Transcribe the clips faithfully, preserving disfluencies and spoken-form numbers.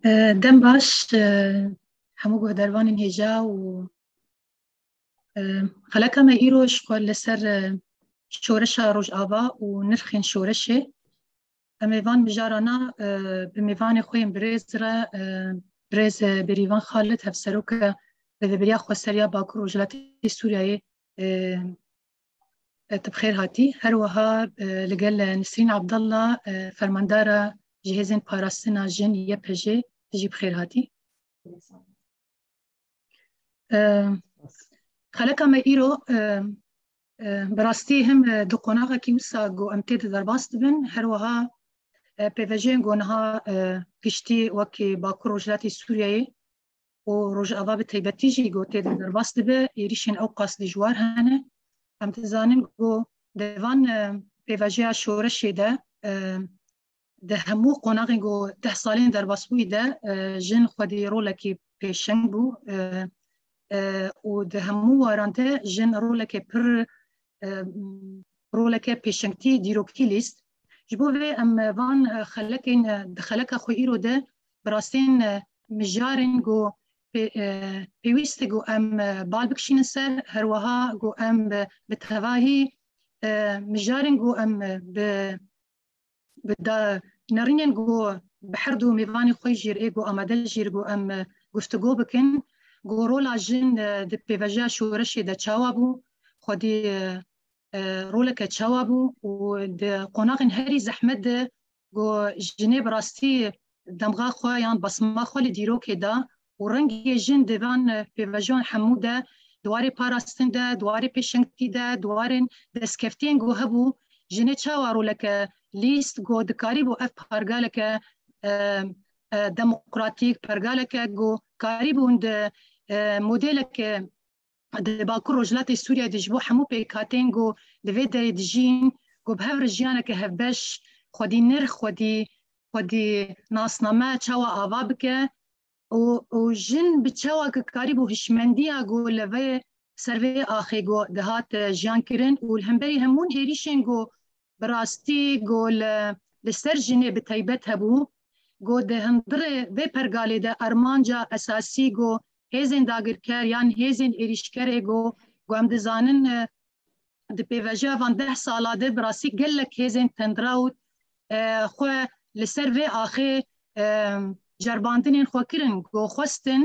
E, dem baş, e, hemû guhdarvanên hêja û, e, xeleka me îro ji xwe li ser, e, şoreşa Rojava û nirxên şoreşê. Em ê van mijarana, e, bi mêvanê xwe yên birêz re, e, birêz, e, Berîvan Xalid, hevseroka Rêveberiya Xweseriya Bakur Rojhilatê Sûriyeyê, e, e, tu bi xêr hatî. Her wiha, e, li gel Nisrîn Abdallah, e, fermandara ji Hêzên Parastina Jin Y P J, tu jî bi xêr hatî. E, xeleka me îro, e, e, bi rastî him, e, di qonaxekî wisa ku em tê de derbas dibin, her wiha, e, pêvejiyên ku niha, e, giştî wekî Bakur Rojhilatê Sûriyeyê û Rojava bi taybetî jî ku tê de derbas dibe, êrîşên ew qas dijwar hene. Em dizanin ku di van, e, pêvajoya şoreşê de, e, di hemû qonaxên ku deh salên derbasbûyî de, e, jin xwedî rolekî pêşeng bû, e, e, û di hemû waran de jin roleke pir, e, roleke pêşengtî dîrokî lîst. Ji bo vê em van, e, xelekên, e, di xeleka xwe îro de bi rastîn, e, mijarên ku pê-, e, pêwîst e ku em, e, bal bikişînin ser, her wiha ku em bi, bi tevahî, e, mijarên ku em, e, bi, bi da-, nerînên ku bi her du mêvanê xwe jî ê ku amade jî ku em, e, guftûgo bikin, ku rola jin, e, di pêvajoya şoreşê de çawa bû, xwedî, e, e, roleke çawa bû û di qonaxên herî zehmet de ku jinê bi rastî demxa xwe yan basma xwe li dîrokê da û rengê jin di van, e, pêvajoyan hemû de, di warê parastin de, di warê pêşengtî de, di warên destkeftiyên ku hebû, jinê çawa roleke lîst ku dikarîbû ev pergaleke, e, e, demokratîk, pergaleke ku karîbûn di, e, modeleke di Bakur Rojhilatê Sûriyeyê de ji bo hemû pêkhateyên ku di vê derê dijîn, ku bi hev re jiyaneke hevbeş, xwedî nirx, xwedî, xwedî nasname çawa ava bike û, û jin bi çawa ki karîbû hişmendiya ku li vê ser vê axê ku dihat, e, jiyan kirin û li hemberî hemûn êrîşên ku bi rastî ku li, li ser jinê bi taybet hebû, ku di hundirê vê pergalê de armanca esasî ku hêzên dagirker yan hêzên êrîşkerê ku, ku em dizanin, e, di pêvajoya van deh sala de bi rastî gelek hêzên tendra û, e, xwe li ser vê axê, e, cerbandinên xwe kirin ku xwestin,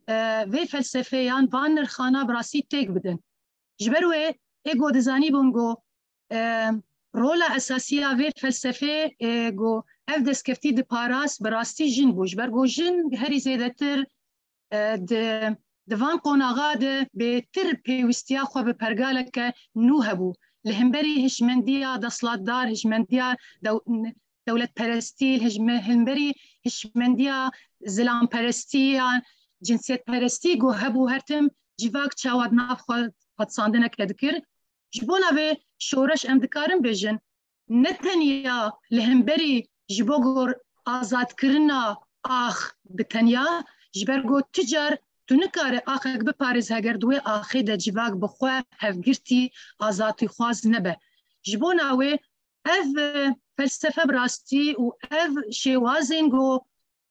e, vê felsefeyan van nirxana bi rastî têk bidin. Ji ber wê ê ku dizanîbûn ku, e, rola esasî ya vê felsefê, e, ku ev destkeftî diparast, bi rastî jin bû. Ji ber ku jin herî zêdetir, e, di, di van qonaxa de bêtir pêwîstiya xwe bi pergaleke nû hebû. Li hemberî hişmendiya desthilatdar, hişmendiya dew-, dewletperestî, hişme-, hemberî hişmendiya zilamperestî ya cinsiyetperestî ku hebû, her tim civak çawa di nav xwe xwedisandineke dikir. Ji bona vê şoreş em dikarin bêjin, ne tenya li hemberî ji bo gor azadkirina ax bi tenya, ji ber ku tu car tu nikare axek biparêz heger di wê axê de civak bi xwe hevgirtî azadîxwaz nebe. Ji bona wê ev, e, felsefe bi rastî û ev şêwazên ku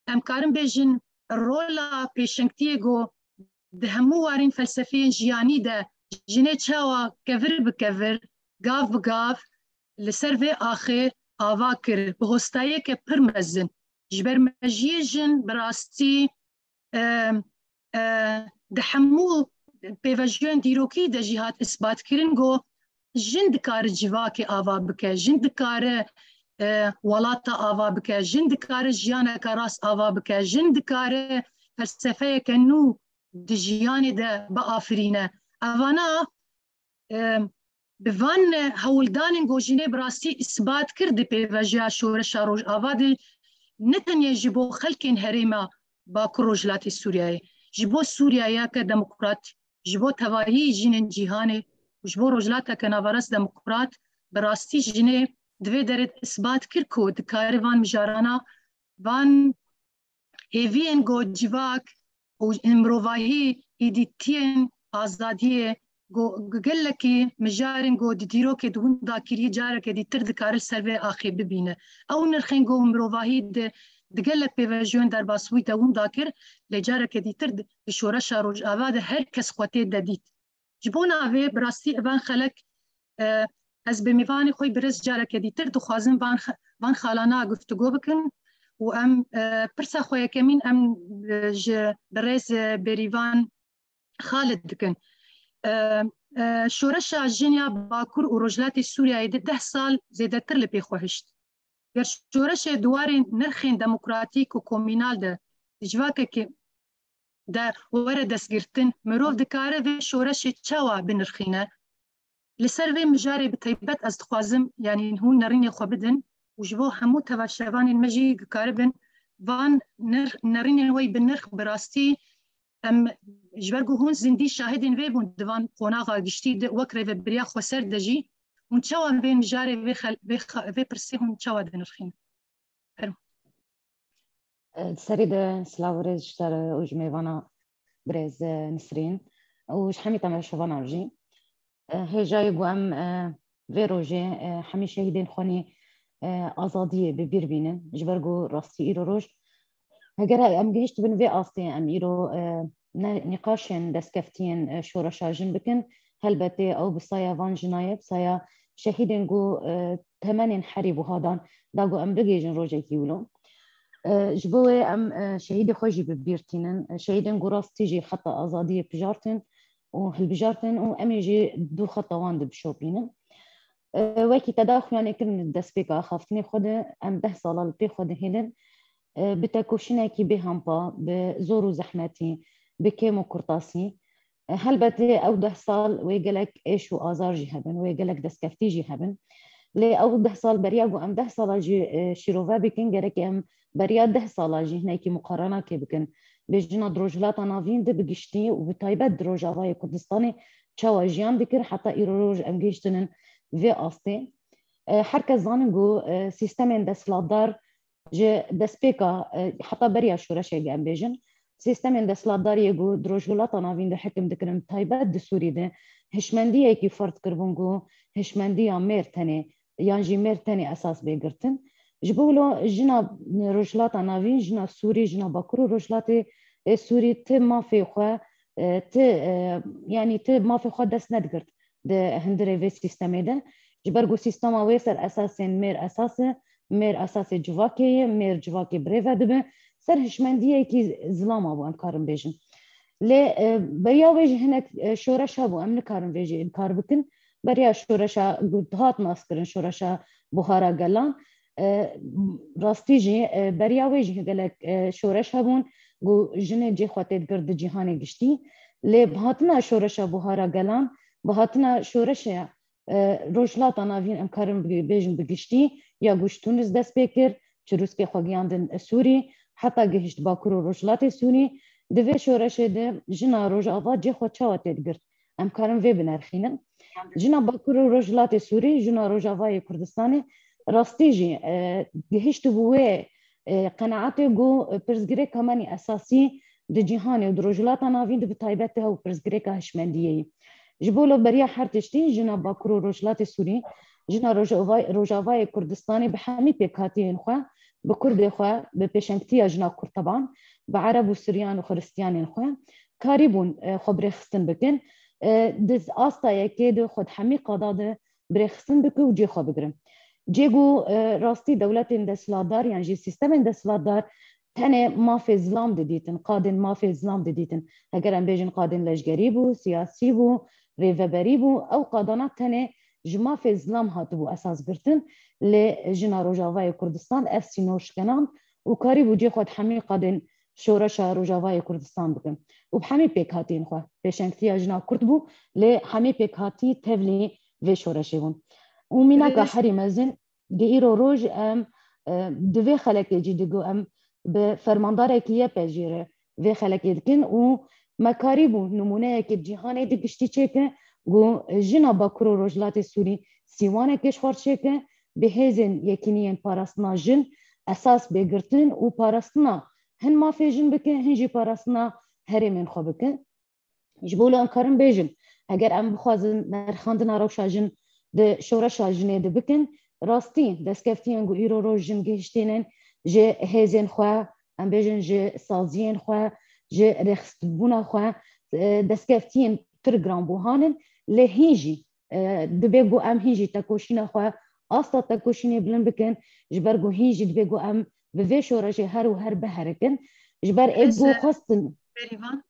em karin bêjin rola pêşengtiyê ku di hemû warên felsefeyên jiyanî de jinê çawa kevir bi kevir, gav bi gav li ser vê axê ava kir, bi hostayeke pir mezin. Ji ber mejiyê jin bi rastî, e, e, di hemû pêvajoyên dîrokî de jî hat isbatkirin ku jin dikare civakê ava bike, jin dikare, e, welata ava bike, jin dikare jiyaneke rast ava bike, jin dikare felsefeyeke nû di jiyanê de biafirîne. Evana, e, bi van hewldanên ku jinê bi rastî isbat kir di pêvajoya şoreşa Rojava de, ne tenê ji bo xelkên herêma Bakur Rojhilatê Sûriyeyê, ji bo Sûriyeyeke demokrat, ji bo tevahî jinên cîhanê û ji bo Rojhilateke Naverast demokrat, bi rastî jinê di vê derê de isbat kir ku dikare van mijarana, van hêviyên ku civak û mirovahî êdî tiyên azadiyê ku gelekî mijarên ku di dîrokê di winda kirî careke dîtir dikare li ser vê axê bibîne. Ew nirxên ku mirovahî di, di gelek pêvajoyên derbas wî dewam dakir, lê careke dîtir di, di şoreşa Rojava de her kes xwe tê de dît. Ji bona vê bi rastî evan xelek, e, ez bi mêvanê xwe birêz careke dîtir dixwazim van xe-, van xalana guftûgo bikin û em, e, pirsa xwe yekemîn em, e, ji birêz, e, Bêrîvan Xalid dikin. E, e, şoreşa jin ya Bakur û Rojhilatê Sûriyeyê de deh sal zêdetir li pê xwe hişt. Ger şoreşê di warê nirxên demokratîk û komînal de di civakekê de were destgirtin, mirov dikare vê şoreşê çawa binirxîne? Li ser vê mijarê bi taybet ez dixwazim, yanî hûn nerînê xwe bidin û ji bo hemû tevaşevanên me jî dikaribin van nir-, nerînên we bi nirx bi rastî em ji ber ku hûn zindî şahidên vê bûn di van qonaxa giştî de wek rêvebiriya xweser de jî hûn çawa vê mijarê vê xel-, vê xa-, vê pirsê hûn çawa dinirxînin? Fermo. Di serî de silav û rêz ji te re û ji mêvana birêz, e, Nisrîn û ji hemî temaşevanan jî. E, hêjayê ku em, e, vê rojê, e, hemî şehîdên xwenî, e, azadiyê bi bîr bînin. Ji ber ku rastî îro roj, heger em gihiştibin vê astê, em îro, e, ne, nîqaşên destkeftiyên, e, şoreşa jin bikin, helbetê ew bi saya van jina ye, bi saya şehîdên ku, e, temenên herî buha dan, da ku em bigihîjin rojekî wilo. E, ji bo wê em, e, şehîdê xwe jî bi bîr tînin. E, şehîdên ku rastî jî xeta azadiyê pijartin û hilbijartin û em ê jî dû xeta wan de bişopînin. E, wekî te da xuyanê kirin di destpêka axaftinê xwe de, em deh sala li pê xwe dihêlin, e, bi tekoşînekî bêhempa, bi zor û zehmetî, bi kêm û kurtasî. E, helbetê ew deh sal wê gelek êş û azar jî hebin, wê gelek destkeftî jî hebin. Lê ew deh sal beriya ku em deh sala jî, e, şîrove bikin, gerek em beriya deh sala jî hinekî muqarenakê bikin. Bê jina di Rojhilata Navîn de bi giştî û bi taybet di Rojavayê Kurdistanê çawa jiyan dikir, heta îro roj em gihiştinin vê astê. E, her kes zanin ku, e, sîstemên desthilatdar ji destpêka, e, heta beriya şoreşê, em bêjin, sîstemên desthilatdariyê ku di Rojhilata Navîn de hekim dikirin, taybet di Sûrî de hişmendiyekî ferz kiribûn ku hişmendiya mêr tenê yan jî mêr tenê esas bê girtin. Ji bo wilo jina Rojhilata Navîn, jina Sûrî, jina Bakur û Rojhilatê, e, Sûrî ti mafê xwe, e, ti, e, yanî ti mafê xwe dest nedigirt di hundirê vê sîstemê de. Ji ber ku sîstema wê ser esasên mêr esas e, mêr esasê civakê ye, mêr civakê birêve dibe, ser hişmendiyekî zilama bû, em karin bêjin. Lê, e, beriya wê jî hinek, e, şoreş hebû, em nikarin vê jî înkar bikin. Beriya şoreşa ku dihat naskirin, şoreşa Buhara Gelan, e, rastî jî, e, beriya wê jî gelek, e, şoreş hebûn ku jinê cê xwe tê digirt di cîhanê giştî. Lê bi hatina şoreşa Buhara Gelan, bi hatina şoreşa, e, Rojhilata Navîn, em karin bi-, bêjin bi giştî, ya ku ji Tunis dest pê kir, çirûskê xwe giyandin Sûrî, heta gihişt Bakur û Rojhilatê Sûrî. Di vê şoreşê de jina Rojava cê xwe çawa tê digirt? Em karin vê binerxînin. Jina Bakur û Rojhilatê Sûrî, jina Rojavayê Kurdistanê rastî jî, e, gihiştibû wê, e, qenaetê ku, e, pirsgirêka me nî esasî di cîhanê û di Rojhilata Navîn de bi taybet de ew pirsgirêka hişmendiyê ye. Ji bo lo beriya her tiştî jina Bakur û Rojhilatê Sûrî, jina Rojava-, Rojavayê Kurdistanê bi hemî pêkhatiyên xwe, bi kurdê xwe, bi pêşengtiya jina kurd teban, bi ereb û suryan û xiristiyanên xwe, karîbûn, e, xwe birêxistin bikin. E, di asta yekê de xwe di hemî qada de birêxistin bike û cê xwe bigire. Cê ku, e, rastî dewletên desthilatdar yan jî sîstemên desthilatdar tenê mafê zilam didîtin, qadên mafê zilam didîtin. Heger em bêjin qadên leşgerî bû, siyasî bû, rêveberî bû, ew qadana tenê ji mafê zilam hatibû esas girtin. Lê jina Rojavayê Kurdistan ev sînor şikenan û karîbû cê xwe di hemî qadên şoreşa Rojavayê Kurdistan bikin û bi hemî pêkhatiyên xwe, pêşengtiya jina Kurd bû, lê hemî pêkhatî tevlî vê şoreşê bûn. Û mînaka herî mezin, di îro roj em, e, di vê xelekê jî digo em bi fermandarekî Y P G re vê xelekê dikin û me karîbû nimûneyekê di cîhanê di giştî çêke ku jina Bakur û Rojhilatê Sûrî sîwanekê ji xwe re çêke, bi hêzên yekîniyên parastina jin esas bê girtin û parastina hin mafê jin bike, hin jî parastina herêmên xwe bike. Ji bo wilo em karin bêjin, heger em bixwazin nerxandina rewşa jin di şoreşa jinê de bikin, rastî destkeftiyên ku îro roj jin gihiştînin, ji hêzên xwe, em bêjin ji saziyên xwe, ji rêxistbûna xwe, e, destkeftiyên pir giranbûhan in, lê hîn jî, e, dibê ku em hîn jî tekoşîna xwe, asta tekoşînê bilind bikin, ji ber ku hîn jî dibê ku em bi vê şoreşê her û her biherikin, ji ber ê ku xwestin. Berivan,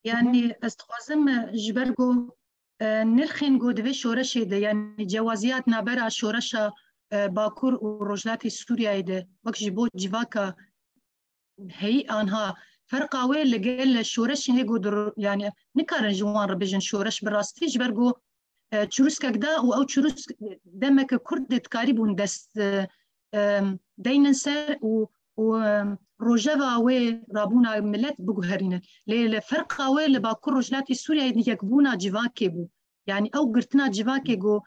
yanî ez dixwazim, e, ji ber ku, e, nirxên ku di vê şoreşê de, yanî cewaziya di navbera şoreşa, e, Bakur û Rojhilatê Sûriyeyê de, wek ji bo civaka heyî anha, ferqa wê li gel şoreşên hê ku di ro-, yanî nikarin ji wan re bêjin şoreş bi rastî, ji ber ku, e, çirûskek da û ew çirûsk demeke kurt de dikarîbûn dest, e, em, deynin ser û, û, em, rojeva wê rabûna milet biguherînin. Lê li ferqa wê li Bakur Rojhilatê Sûriyeyê yekbûna civakê bû. Yanî ew girtina civakê ku,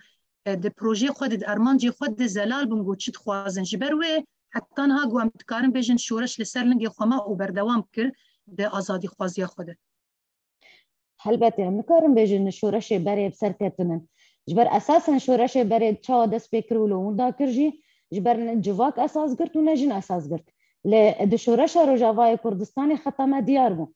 e, di projeyê xwe de, di armancê xwe de zelal bûn ku çi dixwazin. Ji ber wê heta niha ku em dikarin bêjin şoreş li ser lingê xwe ma û berdewam kir di azadîxwaziya xwe de. Helbet, em nikarin bêjin şoreşê berê bi ser ketinin. Ji ber esasen şoreşê berê çawa dest pê kir û li winda kir jî, ji ber ne civak esas girt û ne jin esas girt. Lê di şoreşa Rojavayê Kurdistanê xeta me diyar bû.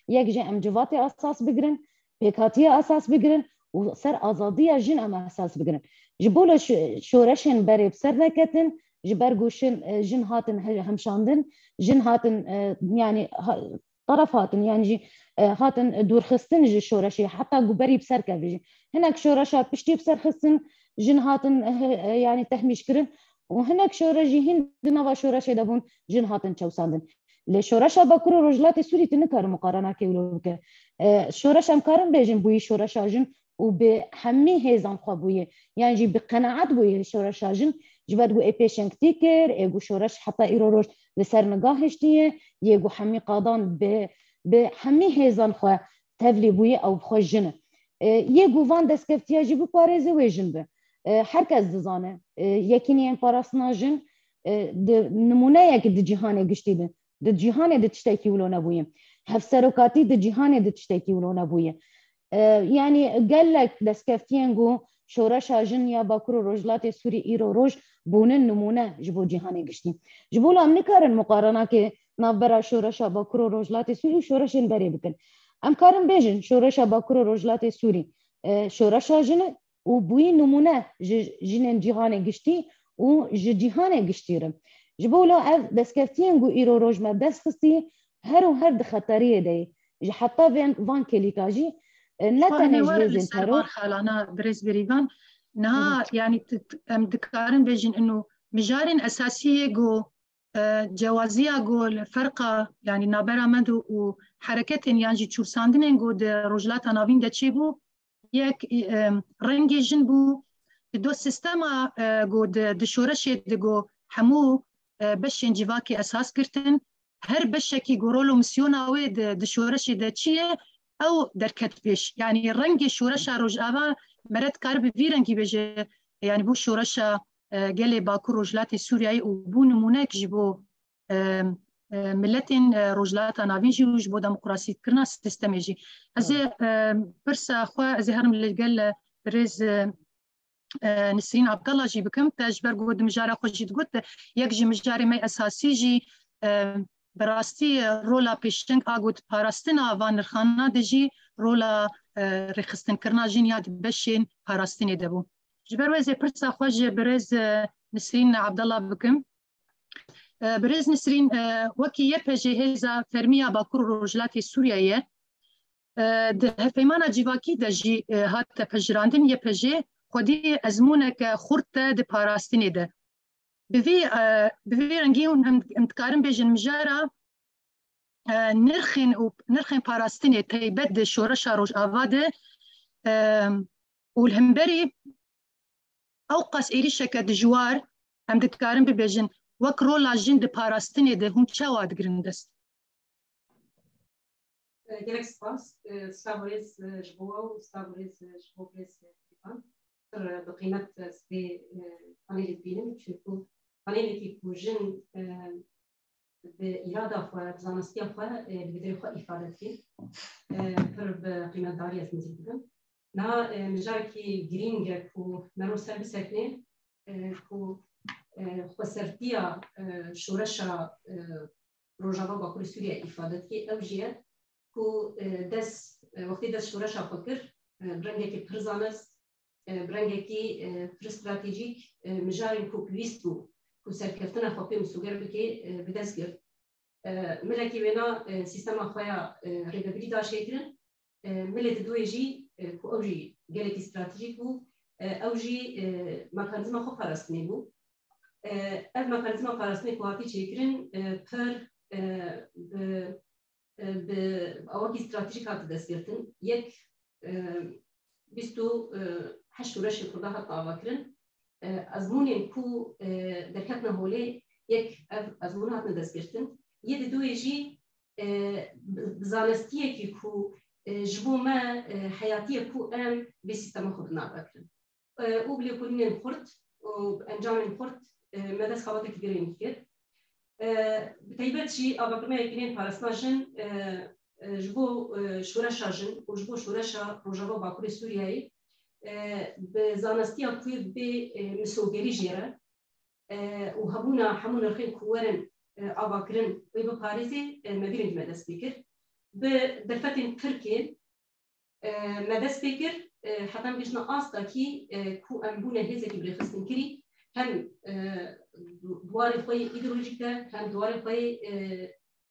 Yek jî em civatê esas bigirin, pêkhatiya esas bigirin û ser azadiya jin em esas bigirin. Ji bo li şo-, şoreşên berê bi ser neketin, ji ber ku şin, e, jin hatin he-, hemşandin, jin hatin, e, yanî ha-, teref hatin, yanî jî, e, hatin dûrxistin ji şoreşê, heta ku berî bi ser keve jî. Hinek şoreşa piştî bi ser xistin, jin hatin, e, e, yanî tehmîş kirin û hinek şoreş jî hîn di nava şoreşê de bûn, jin hatin çewsandin. Lê şoreşa Bakur û Rojhilatê Sûrî tu nikare muqarenakê wilo bike. E, şoreş em karin bêjin bûyî şoreşa jin û bi hemî hêzan xwe bûye. Yan jî bi qenaet bûye şoreşa jin. Ji ber ku ê pêşengtî kir, ê ku şoreş heta îro roj li ser nigah hiştiye, yê ku hemî qadan bi, bi hemî hêzan xwe tevlî bûye ew bi xwe jin e. E, yê ku van destkeftiya jî biparêze wê jin be. E, her kes dizane, e, yekîniyên parastina jin, e, di nimûneyek di cîhanê giştî de. Di cîhanê de tiştekî wilo nebûye. Hevserokatî di cîhanê de tiştekî wilo nebûye. E, yanî gelek destkeftiyên ku şoreşa jin ya Bakur û Rojhilatê Sûrî îro roj bûnin nimûne ji bo cîhanê giştî. Ji bo em nikarin muqarenakê navbera şoreşa Bakur û Rojhilatê Sûrî û şoreşên berê bikin. Em karin bêjin şoreşa Bakur û Rojhilatê Sûrî, e, şoreşa jin e, û bûyî nimûne ji jinên cîhanê giştî û ji cîhanê giştî re. Ji bo wilo ev destkeftiyên ku îro roj me dest xistî, her û her di xeteriyê de ye. Ji heta vên, van kêlîka jî, e, ne Xwe tenê hemî ji werin li hêzên ser teror. Van xalana birêz Berivan. Niha, Hı hı. yanî, t-, t-, em dikarin bêjin ino mijarên esasî yê ku, e, cewaziya ku li ferqa, yanî nabera me de û hereketên yan jî çûrsandinên ku di Rojhilata Navîn de çêbû, yek, e, rengê jin bû. Di do sistema, e, ku di, di şoreşê de ku hemû, e, beşên civakê esas girtin, her beşekî ku rol û misyona wê di, di şoreşê de çi ye, ew derket pêş. Yanî rengê şoreşa Rojava mere dikare bi vî rengî bêje, yanî bû şoreşa, e, gelê Bakur Rojhilatê Sûriyeyê û bû nimûnek ji bo, e, e, miletên, e, Rojhilata Navîn jî û ji bo demokrasîkirina sîstemê jî. Ez ê, e, pirsa xwe, ez ê herim li gel, e, birêz, e, e, Nisrîn Abdallah jî bikim. Te ji ber ku di mijara xwe jî digot, yek ji mijarê me esasî jî, e, bi rastî, e, rola pêşeng a ku di parastina van nirxana de jî rola, e, rêxistinkirina jin ya di beşên parastinê de bû. Ji ber wê ez ê pirsa xwe ji birêz, e, Nisrîn Abdallah bikim. E, birêz Nisrîn, e, wekî Y P J hêza fermî ya Bakur û Rojhilatê Sûriyeyê ye. E, di hevpeymana civakî de jî, e, hate pejirandin, Y P J xwedî ezmûneke xurt e di parastinê de. Bi vî, e, bi vî rengî hûn em, em dikarin bêjin mijara, e, nirxên û nirxên parastinê taybet di şoreşa Rojava de, e, û li hemberî ew qas êrîşeke dijwar, em dikarin bibêjin, wek rola jin di parastinê de hûn çawa digirin dest? Gelek spas. Spas rêz ji bo we û spas rêz ji bo birêz Berivan. Pir bi qîmet ez vê panelê dibînim, çunku panelekî ku jin bi îrada xwe, bi zanastiya xwe, e, li vê derê xwe îfade dike. E, pir bi qîmetdarî ez nêzîk dikim. Niha, e, mijarekî girîng e ku mero ser bisekine, e, ku e, xwesertiya, e, şoreşa, e, Rojava Bakurê Sûriyeyê îfade dike. Ew jî ye ku, e, dest, e, wextê dest şoreşa xwe kir, e, bi rengekî pir zanist, e, bi rengekî, e, pir stratejîk, e, mijarên ku pêwîst bû ku serkeftina xwe pê misoger bike, e, bi dest girt. E, milekî wêna, e, sîstema xwe ya, e, rêvebirî daşê kirin. E, milê di duyê jî, e, ku ew jî gelekî stratejîk bû, e, ew jî, e, mekanîzma xwe parastinê bû. E, ev mekanîzma parastinê ku hatî çêkirin, e, pir, e, bi, e, bi awakî stratejîk hati destgirtin. Yek, e, bîst û heşt şoreşê Kurda hatin avakirin. E, ezmûnên ku, e, derketine holê, yek ev ezmûn hatine destgirtin. Yê di duyê jî, e, bi, bi zanistiyekî ku, e, ji bo me, e, heyatî ye ku em vê sîstema xwe bi nav vekirin. E, û bi lêkolînên xurt û bi encamên xurt, e, me dest xebatekî girîng kir. E, bi taybet jî avakirina yekîneyên parastina jin, e, e, ji bo, e, şoreşa jin û ji bo şoreşa Rojava Bakurê Sûriyeyê, e, bi zanastiya ku bê, e, misogerî jê re, e, û hebûna hemû nirxên ku werin, e, avakirin wê biparêzê, e, me vî rengî me dest pê kir. Bi derfetên pir kêm, e, me dest pê kir, e, heta em gihiştine astekî, e, ku em bûne hêzekî birêxistinkirî, hem, e, du-, di warê xwe yê îdeolojîk de, hem di warê xwe yê, e,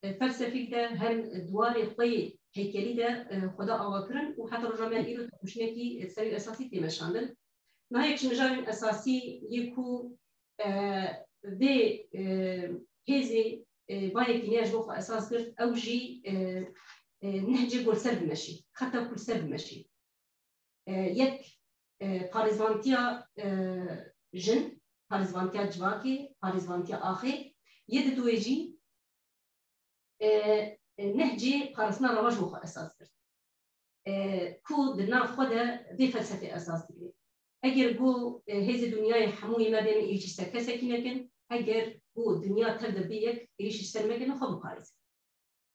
e, felsefîk de, hem di warê xwe yê heykelî de, e, xwe da avakirin û heta roja me îro tekoşînekî, e, serî esasî tê meşandin. Niha yek ji mijarên esasî yê ku, e, vê, e, hêzê, e, va yekîneya ji bo xwe esas girt, ew jî, e, e, nehcê ku li ser dimeşî, xeta ku li ser dimeşî. E, yek, e, parêzvantiya, e, jin, parêzvantiya civakê, parêzvantiya axê, yê di duyê jî, e, e, nehcê parastina rewa ji bo xwe esas girt. E, ku di nav xwe de vê felsefê esas digire. Eger ku, e, hêzê dinyayê hemû yê me bên êrîş ji ser kesekî nekin, eger ku dinya tev de bê yek êrîş ji ser me kene, xwe biparêzin.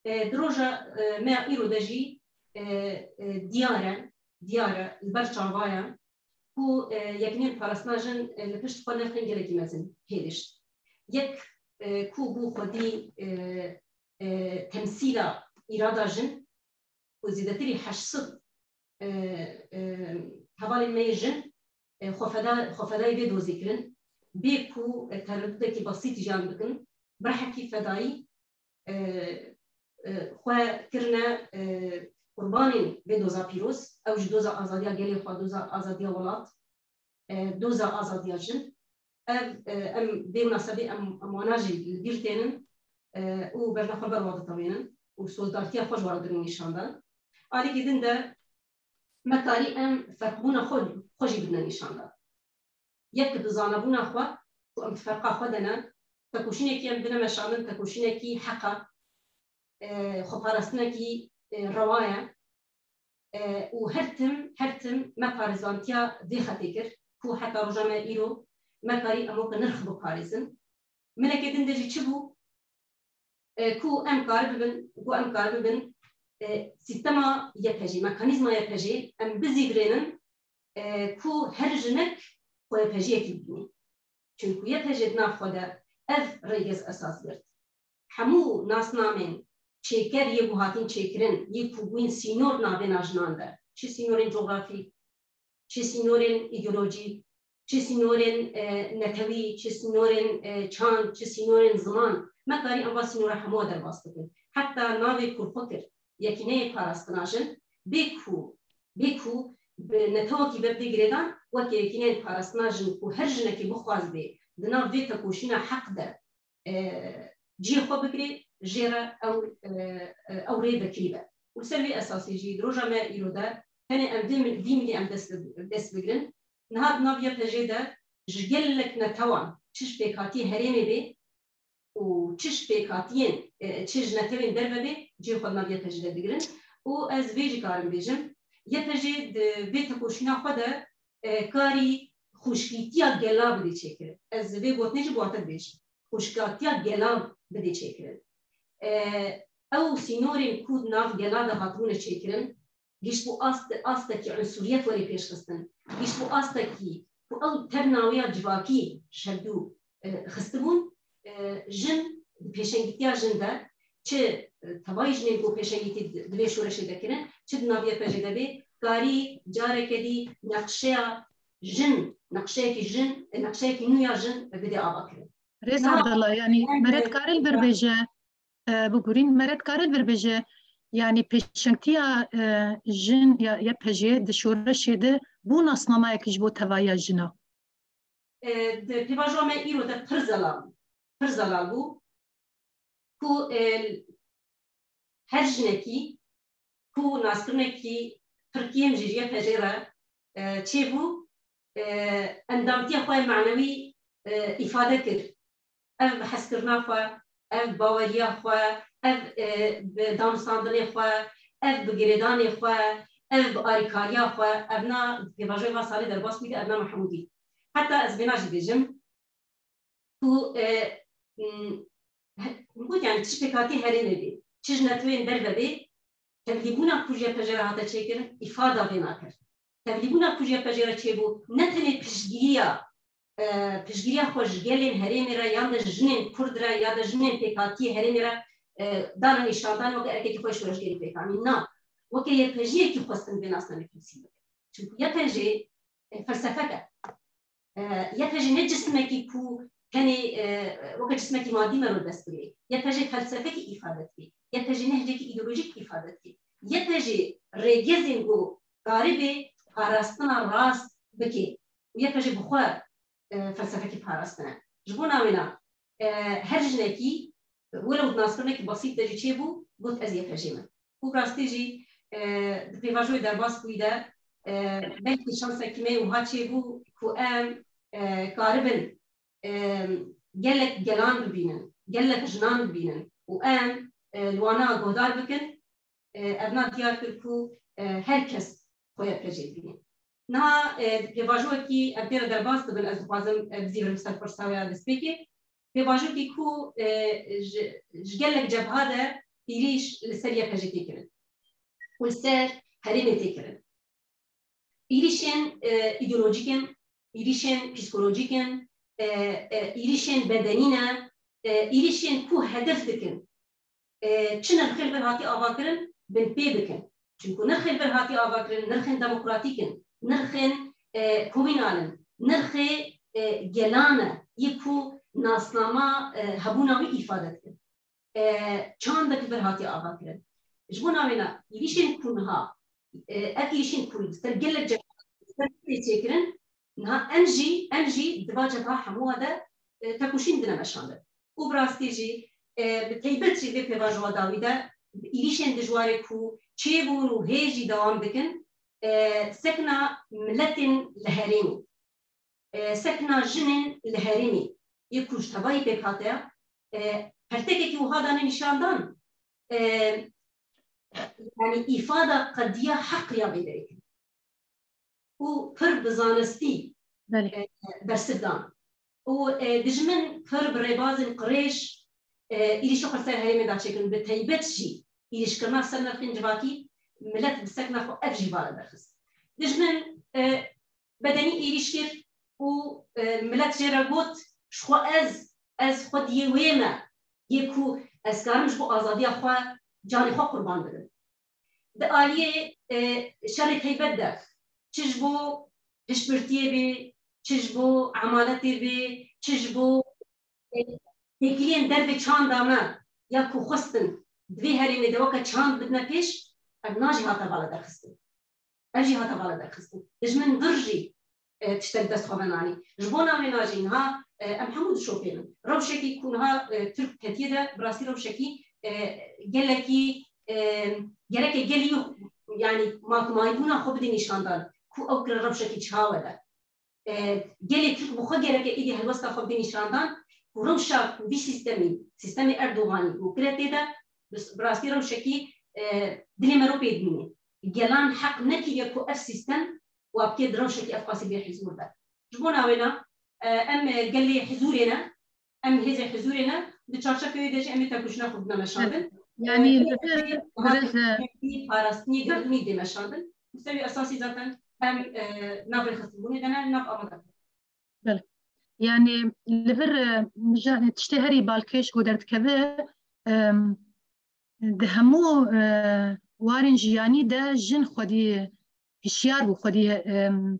E, di roja, e, me ya îro de jî, e, e, diyar e, diyar e, li ber çava ye ku, e, yekîneyên parastina jin, e, li pişt xwe nirxên gelekî mezin hêdişt. Yek, e, ku bû xwedî, e, e, temsîla îrada jin, ku zêdetirî heşt sed, e, e, hevalên me yê jin, e, xwefeda-, xwefedayî vê dozê kirin, bê ku, e, tereddudekî besît jiyan bikin, bi rehekî fedayî, e, e, xwe kirine, e, qurbanên vê doza pîroz, ew jî doza azadiya gelê xwe, doza azadiya welat, e, doza azadiya jin. Ev, e, em vê minasebê em, em wana jî li bîr tênin, e, û bejna xwe li ber wan ditewênin û solidarîtiya xwe ji wan re didin nîşan dan. Alîkî din de me karî em ferqbûna xwe, xwe jî bidine nîşan dan. Yek di zanebûna xwe ku em di ferqa xwe de ne, tekoşînekî em bidine meşandin, tekoşînekî heq e, e, xweparastinekî, e, rewa ye. E, û her tim, her tim me parêzvantiya vê xetê kir ku heta roja me îro me karî em weke nirx biparêzin. Milekê din de jî çi bû? E, ku em karibibin, ku em karibibin, e, sîstema Y P J, mekanîzma Y P J em bizîvirênin, e, ku her jinek xwe Y P J'yekî bibîne. Çunku Y P J di nav xwe de ev rêgez esas girt. Hemû nasnamên çêker yê ku hatin çêkirin, yê ku bûyîn sînor navbêna jinan de, çi sînorên cografîk, çi sînorên îdeolojîk, çi sînorên, e, netewî, çi sînorên, e, çand, çi sînorên ziman, me karî em va sînora hemû derbas bikin. Heta navê ku xwe kir Yekîneyê Parastina Jin, bê ku, bê ku bi netewekî ve bidê girêdan, weke Yekîneyên Parastina Jin ku her jinekî bixwazibê di nav vê tekoşîna heq de, e, cihê xwe bigirê, jê re ew, e, e, ew rê vekirî be. Û li ser vê esasî jî di roja me îro de tenê em vê mil-, vî milî em dest bi-, dest bigirin. Niha di nav Y P J'ê de ji gelek netewan, çi ji pêkhatiyê herêmê bê û çi ji pêkhatiyên, e, çi ji netewên derve bê, cihê xwe di nav Y P J'ê de digirin. Û ez vê jî karim bêjim, Y P J di vê tekoşîna xwe de, e, karî xweşkîtiya gela bidê çêkirin. Ez vê gotinê jî bi we dibêjim. Xweşkatiya gela bidê çêkirin. E, ew sînorên ku di nav gela de hatibûne çêkirin, gişt bo ast-, astekî unsuriyet were pêşxistin, gişt bo astekî ku ew tevna wê ya civakî ji hevdû, e, xistibûn, e, jin di pêşengîtiya jin de, çi, e, tevayî jinên ku pêşengîtî di, di vê şoreşê de kirin, çi di nav Y P J de bê, karî careke dî nexşeya jin, nexşeyekî jin, e, nexşeyekî nû ya jin bide avakirin. Rêz Niha Abdallah, yanî em, meret e, karil vir bêje, e, bigurîn, meret karil vir bêje, yanî pêşengtiya, e, jin ya Y P J di şoreşê de bû nasnamayekî ji bo tevahiya jina. E, di pêvajoya me îro de pir zelal bû. Pir zelal bû ku, e, her jinekî ku naskirinekî pir kêm jî ji Y P J re, e, çêbû, e, endamtiya xwe manewî, e, îfade kir. Ev bi hezkirina xwe, ev baweriya xwe, ev, e, bi danûstandinê xwe, ev bi girêdanê xwe, ev bi alîkariya xwe, ev na pêvajoyê van salê derbas bûyî de, ev na Mehmûdî. Heta ez vêna jî bêjim ku, e, m, he-, got, yani, çi pêkhatî herêmê bê, çi ji neteweyên derve bê, tevlîbûna ku ji Y P J re hate çêkirin, îfada vê naker. Tevlîbûna ku ji Y P J re çêbû, ne tenê piştgiriya, e, piştgiriya xwe ji gelên herêmê re, yan de ji jinên Kurd re, ya de jinên pêkhatiyê herêmê re, e, dana nîşandan weke erekekî xwe şoreşgerî pêk anî. Na, weke Y P J yekî xwestin vê nasnamê temsîl bikin. Çimkû Y P J, e, felsefek e. E, Y P J ne cismekî ku tenê, e, weke cismekî madî me re dest bigirê. Y P J felsefekî îfade dike. Y P J nehcekî îdeolojîk îfade dike. Y P J rêgezên ku karibê parastina rast bike. Û Y P J bi xwe, e, felsefekî parastin e. Ji bo navêna, e, her jinekî, welew di naskirinekî besît de jî çêbû, got, ez Y P J me. Û bi rastî jî, e, di pêvajoyê derbas bûyî de, e, belkî şansekî me wiha çêbû ku em, e, karibin, e, gelek gelan bibînin, gelek jinan bibînin û em, e, li wana guhdar bikin, e, ev na diyar kir ku, e, her kes xwe Y P J dibîne. Niha, e, pêvajoyekî em pê re derbas dibin, ez dixwazim, e, bizîvirim ser pirsa wê ya destpêkê. Pêvajoyekî ku, e, ji, ji gelek cebha de êrîş li ser Y P J tê kirin û li ser herêmê tê kirin. Êrîşên, e, îdeolojîk in, êrîşên psîkolojîk in, e, e, êrîşên bedenî ne, e, êrîşên ku hedef dikin, e, çi nirxê li vir hatî avakirin, binpê bikin. Çimkû nirxê li vir hatî avakirin, nirxên demokratîk in, nirxên, e, komînal in, nirxê, e, gelan e, yê ku nasnama, e, hebûna wî îfade dikin. E, çandek li vir hatî avakirin. Ji bo navêna êrîşên ku niha, e, ev êrîşên ku li ser gelek cebha ser tê çêkirin, niha em jî, em jî di va cebha hemûa de, e, tekoşîn dine meşandin. Û bi rastî jî, e, bi teybet jî vê pêvajoya dawî de, bi êrîşên dijwarê ku çêbûn û hê jî dewam dikin, e, sekna miletên li herêmê, e, sekna jinên li herêmê yê ku ji tevayî pêk hate, e, peltekekî wiha dane nîşandan, e, yanî îfada qediya heq ya vê derê kir. Û pir bi zanistî, Belê. e, bersiv dan. Û, e, dijmin pir bi rêbazên qirêj, e, êrîşa xwe li ser herêmê da çêkirin. Bi teybet jî êrîşkirina ser nirxên civakî, milet bi sekna xwe ev jî vala derxist. Dijmin, e, bedenî êrîş kir û, e, milet jê re got, ji xwe ez, ez xwediyê wê me, yê ku ez karim ji bo azadiya xwe canê xwe qurban bidim. Di aliyê, e, şerê teybet de, çi ji bo piştgirtiyê bê, çi ji bo emaletê bê, çi ji bo, e, têkiliyên dervê çanda me ya ku xwestin di vê herêmê de weke çand bidine pêş, ev na jî hate vala derxistin. Ev jî hate vala derxistin. Dijmin vir jî, e, tiştek dest xwe venanî. Ji bo navêna jî niha, e, em hemû dişopênin. Rewşekî ku niha, e, Tirk ketiye de, bi rastî rewşekî, e, gelekî, e, gereke gelî, yanî, makumayîbûna xwe bidê nîşandan ku ew kire rewşekî çawe de. E, gelê Tirk bi xwe gereke êdî helwesta xwe bidê nîşandan ku rewşa ku vî sîstemî, sîstemê Erdoganî û kire tê de, bi, bi rastî rewşekî, e, dilê me ro pê dimîne. Gelan heq nekiriye ku ev sîstem wa bikê di rewşekî ev qasî bê hizûr de. Ji bo navêna, e, em, e, gelê hizûrê ne, em hêzê hizûrê ne, di çarçovê wê de jî em ê tekoşîna xwe bidine meşandin. Yanî, e, li vir, e, parastinê gerdûnî dê meşandin. Bi sebî esasî zaten em, e, nav rêxistinbûnê de ne, nav amade. Belê. Yani li vir, e, mijarê tiştê herî balkêş ku derdikeve, em, di hemû, e, warên jiyanî de jin xwedî hişyar bû, xwedî, em,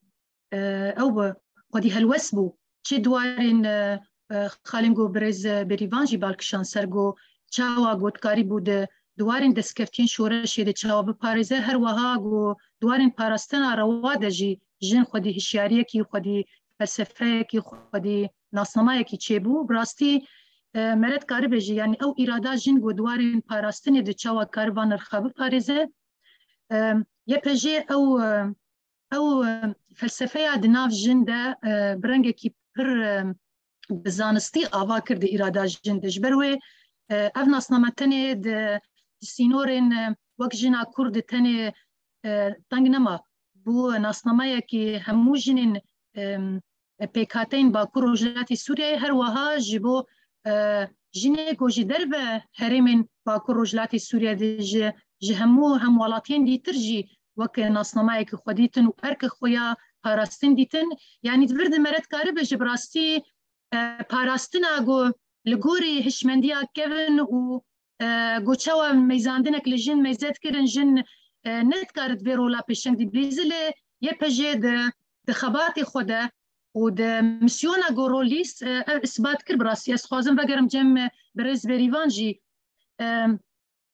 e, ew bi xwedî helwest bû. Çi di warên, e, e, xalên ku birêz, e, Bêrîvan jî balkişan ser ku çawa ku dikarîbû di, di warên destkeftiyên şoreşê de çawa biparêze, her wiha ku di warên parastina rewa de jî jin xwedî hişyariyekî, xwedî felsefeyekî, xwedî nasnamayekî çêbû. Bi rastî, e, me re dikaribe jî, yanî ew îrada jin ku di warên parastinê de çawa karibe van nirxa biparêze. E, Y P J ew, e, ew, e, felsefeya di nav jin de, e, bi rengekî pir, e, bi zanistî ava kir di îrada jin de. Ji ber wê, e, ev nasname tenê di, di sînorên, e, wek jina Kurd de tenê, e, teng nema. Bû nasnameyekî hemû jinên, e, pêkhateyên Bakur Rojhilatê Sûriyeyê, her wiha ji bo, e, jinê ku ji derve herêmên Bakur Rojhilatê Sûriyeyê de ji, ji hemû hemwelatiyên dîtir jî wek nasnamayeke xwe dîtin û erke xwe ya parastin dîtin. Yanî di vir de me re dikaribe ji bi rastî, e, parastina ku li gorî hişmendiya kevin û, e, ku çawa meyzandinek li jin meyze dikirin, jin, e, nedikare di vê rola pêşeng dibîze, lê Y P J di, di xebatê xwe de û di misyona ku rol lîst, e, ev isbat kir. Bi rastî ez dixwazim vegerim cem, e, birêz Bêrîvan jî, e,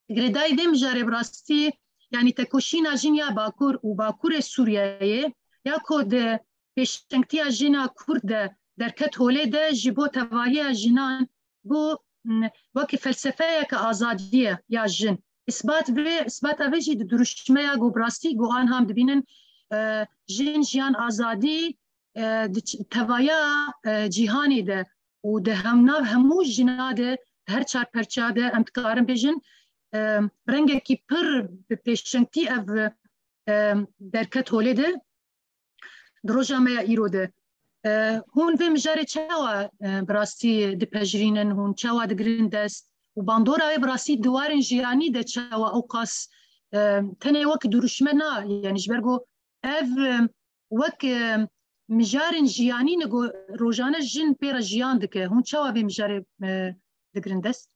girêdayî vê mijarê bi rastî, yanî tekoşîna jin ya Bakur û Bakurê Sûriyeyê ya ku di pêşengtiya jina Kurd de derket holê de ji bo tevahiya jinan bû, m, wekî felsefeyeke azadiyê ya jin. Îsbat vê, îsbata vê jî di duruşmeya ku bi rastî ku anha em dibînin, e, jin, jiyan, azadî, e, di ç-, tevaya, e, cîhanê de û di hemnav hemû jina de, her çar perça de em dikarin bêjin, e, rengekî pir bi pêşengtî ev, e, derket holê de. Di roja me ya îro de, e, hûn vê mijarê çawa, e, bi rastî dipejirînin, hûn çawa digirin dest? Û bandora wê bi rastî di warên jiyanî de çawa ew qas, e, tenê wek duruşme na, yanî ji ber ku ev, e, wek, e, mijarên jiyanî ne ku rojane jin pê re jiyan dike. Hûn çawa vê mijarê, e, digirin dest?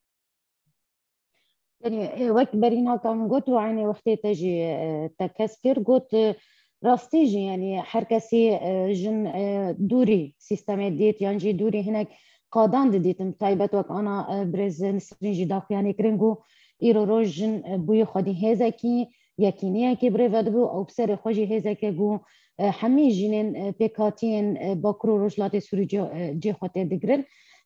Yanî, e, wek berîna ka min got û eynê wextê te jî, e, te kes kir, got, e, rastî jî, yanî her kesî, e, jin, e, dûrî sîstemê dît yan jî dûrî hinek qadan didîtin. Bi taybet wek ana, e, birêz Nisrîn jî daxuyanî kirin ku îro roj jin, e, bûyî xwedî hêzekî, yekîniyekî bi rê ve dibû, ew bi serê xwe jî hêzeke ku, e, hemî jinên, e, pêkhatiyên, e, Bakur û Rojhilatê Sûrî cê, e, cê xwe tê digirin.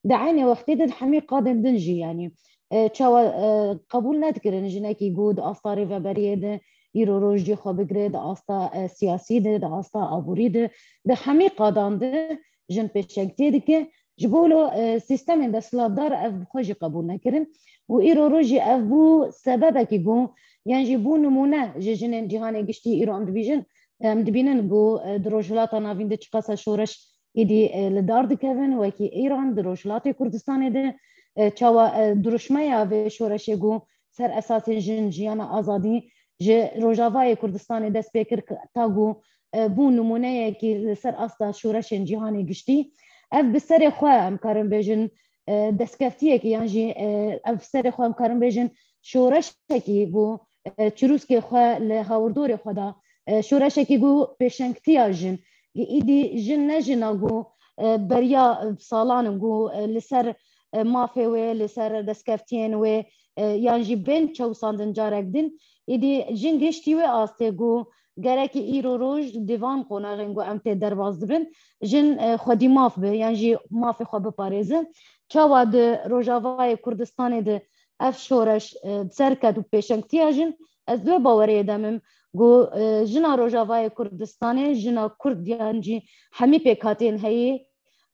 Di eynê wextê de di hemî qadên din jî, yanî, e, çawa, e, qebûl nedikirin jinekî ku di asta rêveberiyê de îro roj cê xwe bigire, di asta, e, siyasî de, di asta aborî de, di hemî qadan de jin pêşengtiyê dike. Ji bo lo, e, sîstemên desthilatdar ev bi xwe jî qebûl nekirin û îro roj jî ev bû sebebekî ku, yan jî bû nimûne ji jinên cîhanê giştî. Îro em dibîjin, em dibînin ku, e, di Rojhilata Navîn de çiqas e şoreş êdî, e, li dar dikevin, wekî Îran di Rojhilatê Kurdistanê de, e, çawa, e, duruşmeya vê şoreşê ku ser esasên jin, jiyana, azadî ji Rojavayê Kurdistanê dest pê kir, ta ku, e, bû nimûneyekî li ser asta şoreşên cîhanê giştî. Ev bi serê xwe, em karin bêjin, e, destkeftiyekî yan jî, e, ev bi serê xwe, em karin bêjin, şoreşekî ku, e, çirûskê xwe li hawirdorê xwe da, e, şoreşekî ku pêşengtiya jin, êdî jin ne jina ku, e, beriya, e, salan in ku, e, li ser, e, mafê wê, li ser destkeftiyên wê, e, yan jî bên çewsandin carek din. Êdî jin giştî wê astê ku gerekî îro roj di van qonaxên ku em tê derbas dibin, jin, e, xwedî maf be yan jî mafê xwe biparêze. Çawa di Rojavayê Kurdistanê de ev şoreş, e, bi ser ket û pêşengtiya jin, ez di wê baweriyê de me ku, e, jina Rojavayê Kurdistanê, jina Kurd yan jî hemî pêkhateyên heyî,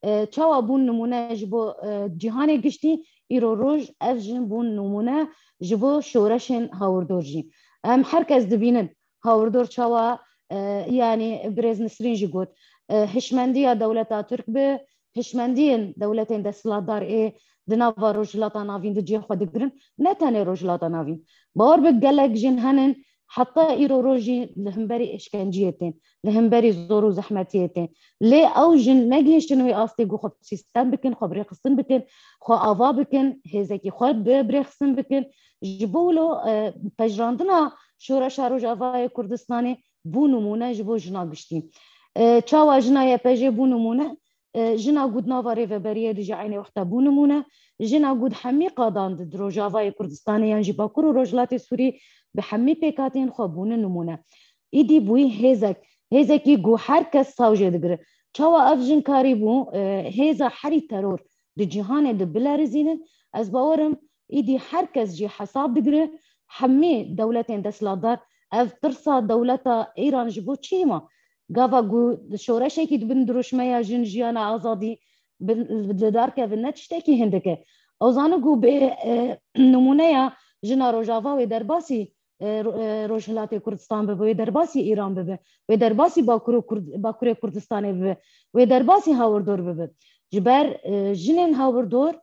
e, çawa bûn nimûne ji bo, e, cîhanê giştî, îro roj ev jin bûn nimûne ji bo şoreşên hawirdor jî. Em her kes dibînin hawirdor çawa, e, yanî birêz Nisrîn jî got, e, hişmendiya dewleta Tirk bi, hişmendiyên dewletên desthilatdar ê di nava Rojhilata Navîn de cihê xwe digirin, ne tenê Rojhilata Navîn. Bawer be gelek jin henin Heta îro roj jî li hemberî eşkenciyê tên, li hemberî zor û zehmetiyê tên. Lê ew jin negihiştin wê astê ku xwe sîstem bikin, xwe birêxistin bikin, xwe ava bikin, hêzekî xwe bi-, birêxistin bikin. Ji bo wilo, e, pejirandina şoreşa Rojavayê Kurdistanê bû nimûne ji bo jina giştî. E, çawa jina Y P J bû nimûne? E, jina ku di nava rêveberiyê de ji eynê wexta bû nimûne, jina ku di hemî qadan de di Rojavayê Kurdistanê yan jî Bakur û Rojhilatê Sûrî bi hemî pêkhatiyên xwe bûne nimûne. Îdî bûyî hêzek, hêzekî ku her kes saw jê digire. Çawa ev jin karîbû, e, hêza herî teror di cîhanê de bilerizînin? Ez bawer im, îdî her kes jî hesab digire, hemî dewletên desthilatdar, ev tirsa dewleta Îran ji bo çi ma? Gava ku şoreşekî dibin dirûşmeya jin, jiyana, azadî, bi, li dar kevin ne tiştekî hindik e. Ew zanin ku bê, e, nimûneya jina Rojava wê derbasî, e, ro-, e, Rojhilatê Kurdistan bibe, wê derbasî Îran bibe, wê derbasî Bakur û Kurd-, Bakurê Kurdistanê bibe, wê derbasî hawirdor bibe. Ji ber, e, jinên hawirdor,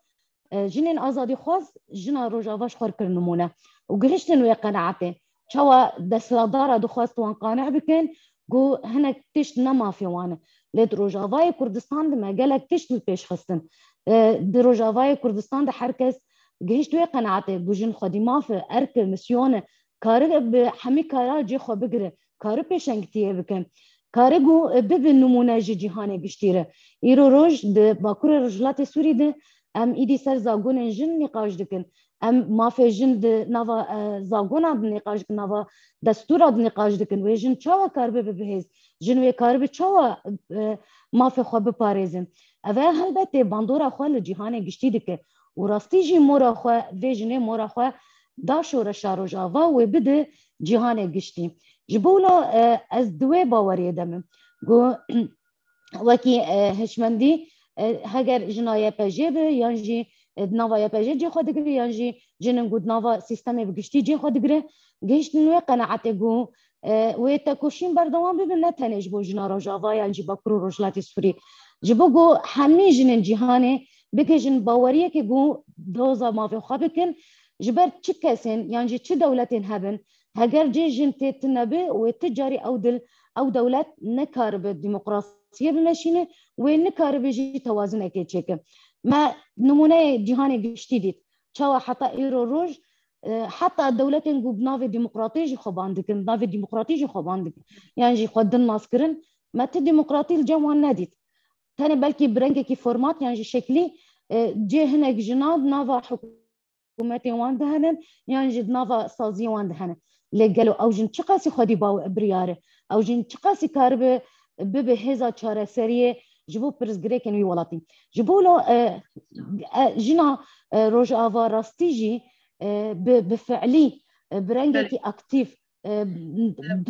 e, jinên azadîxwaz jina Rojava ji xwe re kir nimûne û gihiştin wê qenaetê. Çawa desthilatdara dixwest wan qane bikin ku hinek tişt ne mafê wan e. Lê di Rojavayê Kurdistan de me gelek tişt li pêş xistin. E, di Rojavayê Kurdistan de her kes gihişt wê qenaetê ku jin xwedî maf e, erk e, misyon e, kare bi hemî kara cê xwe bigire, kare pêşengtiyê bike, kare ku, e, bibe nimûne ji cîhanê giştî re. Îro roj di Bakurê Rojhilatê Sûrî de em îdî ser zagonên jin nîqaş dikin. Em mafê jin di nava, e, zagona di nîqaş dikin, nava destûra di nîqaş dikin. Wê jin çawa karibe bibe hêz? Jin wê karibe çawa, e, mafê xwe biparêzin? Ev e helbetê bandora xwe li cîhanê giştî dike û rastî jî mora xwe, vê jinê mora xwe da şoreşa Rojava wê bide cîhanê giştî. Ji bo wilo, e, ez di wê baweriyê de me ku wekî, e, hişmendî, e, heger jina Y P J be yan jî, e, di nava Y P J cê xwe digire yan jî jinên ku di nava sîstemê bi giştî cê xwe digire, gihiştin wê qenaetê ku, e, wê tekoşîn berdewam bibe, ne tenê ji bo jina Rojava yan jî Bakur û Rojhilatê Sûrî. Ji bo ku hemî jinên cîhanê bigihîjin baweriyekê ku doza mafê xwe bikin, ji ber çi kesên yan jî çi dewletên hebin, heger cê jin tê tune be, wê ti carî ew dil, ew dewlet nekaribe demokrasiyê bimeşîne, wê nikaribe jî tewazinekê çêke. Me nimûneyê cîhanê giştî dît. Çawa heta îro roj, e, heta dewletên ku bi navê demokratî jî xwe ban dikin, bi navê demokratî jî xwe ban dikin, yan jî xwe din nas kirin, me ti demokratî li cem wan nedît. Tenê belkî bi rengekî format yan jî şeklî, e, cê hinek jina di nava hikûmetê wan de hene yan jî di nava saziyê wan de hene. Lê gelo ew jin çiqasî xwedî baw-, biryar e? Ew jin çiqasî karibe bibe hêza çareseriyê ji bo pirsgirêkên wî welatî? Ji bo lo, e, e, jina, e, Rojava rastî jî, e, bi, bi fiilî, e, bi rengekî aktîf, e,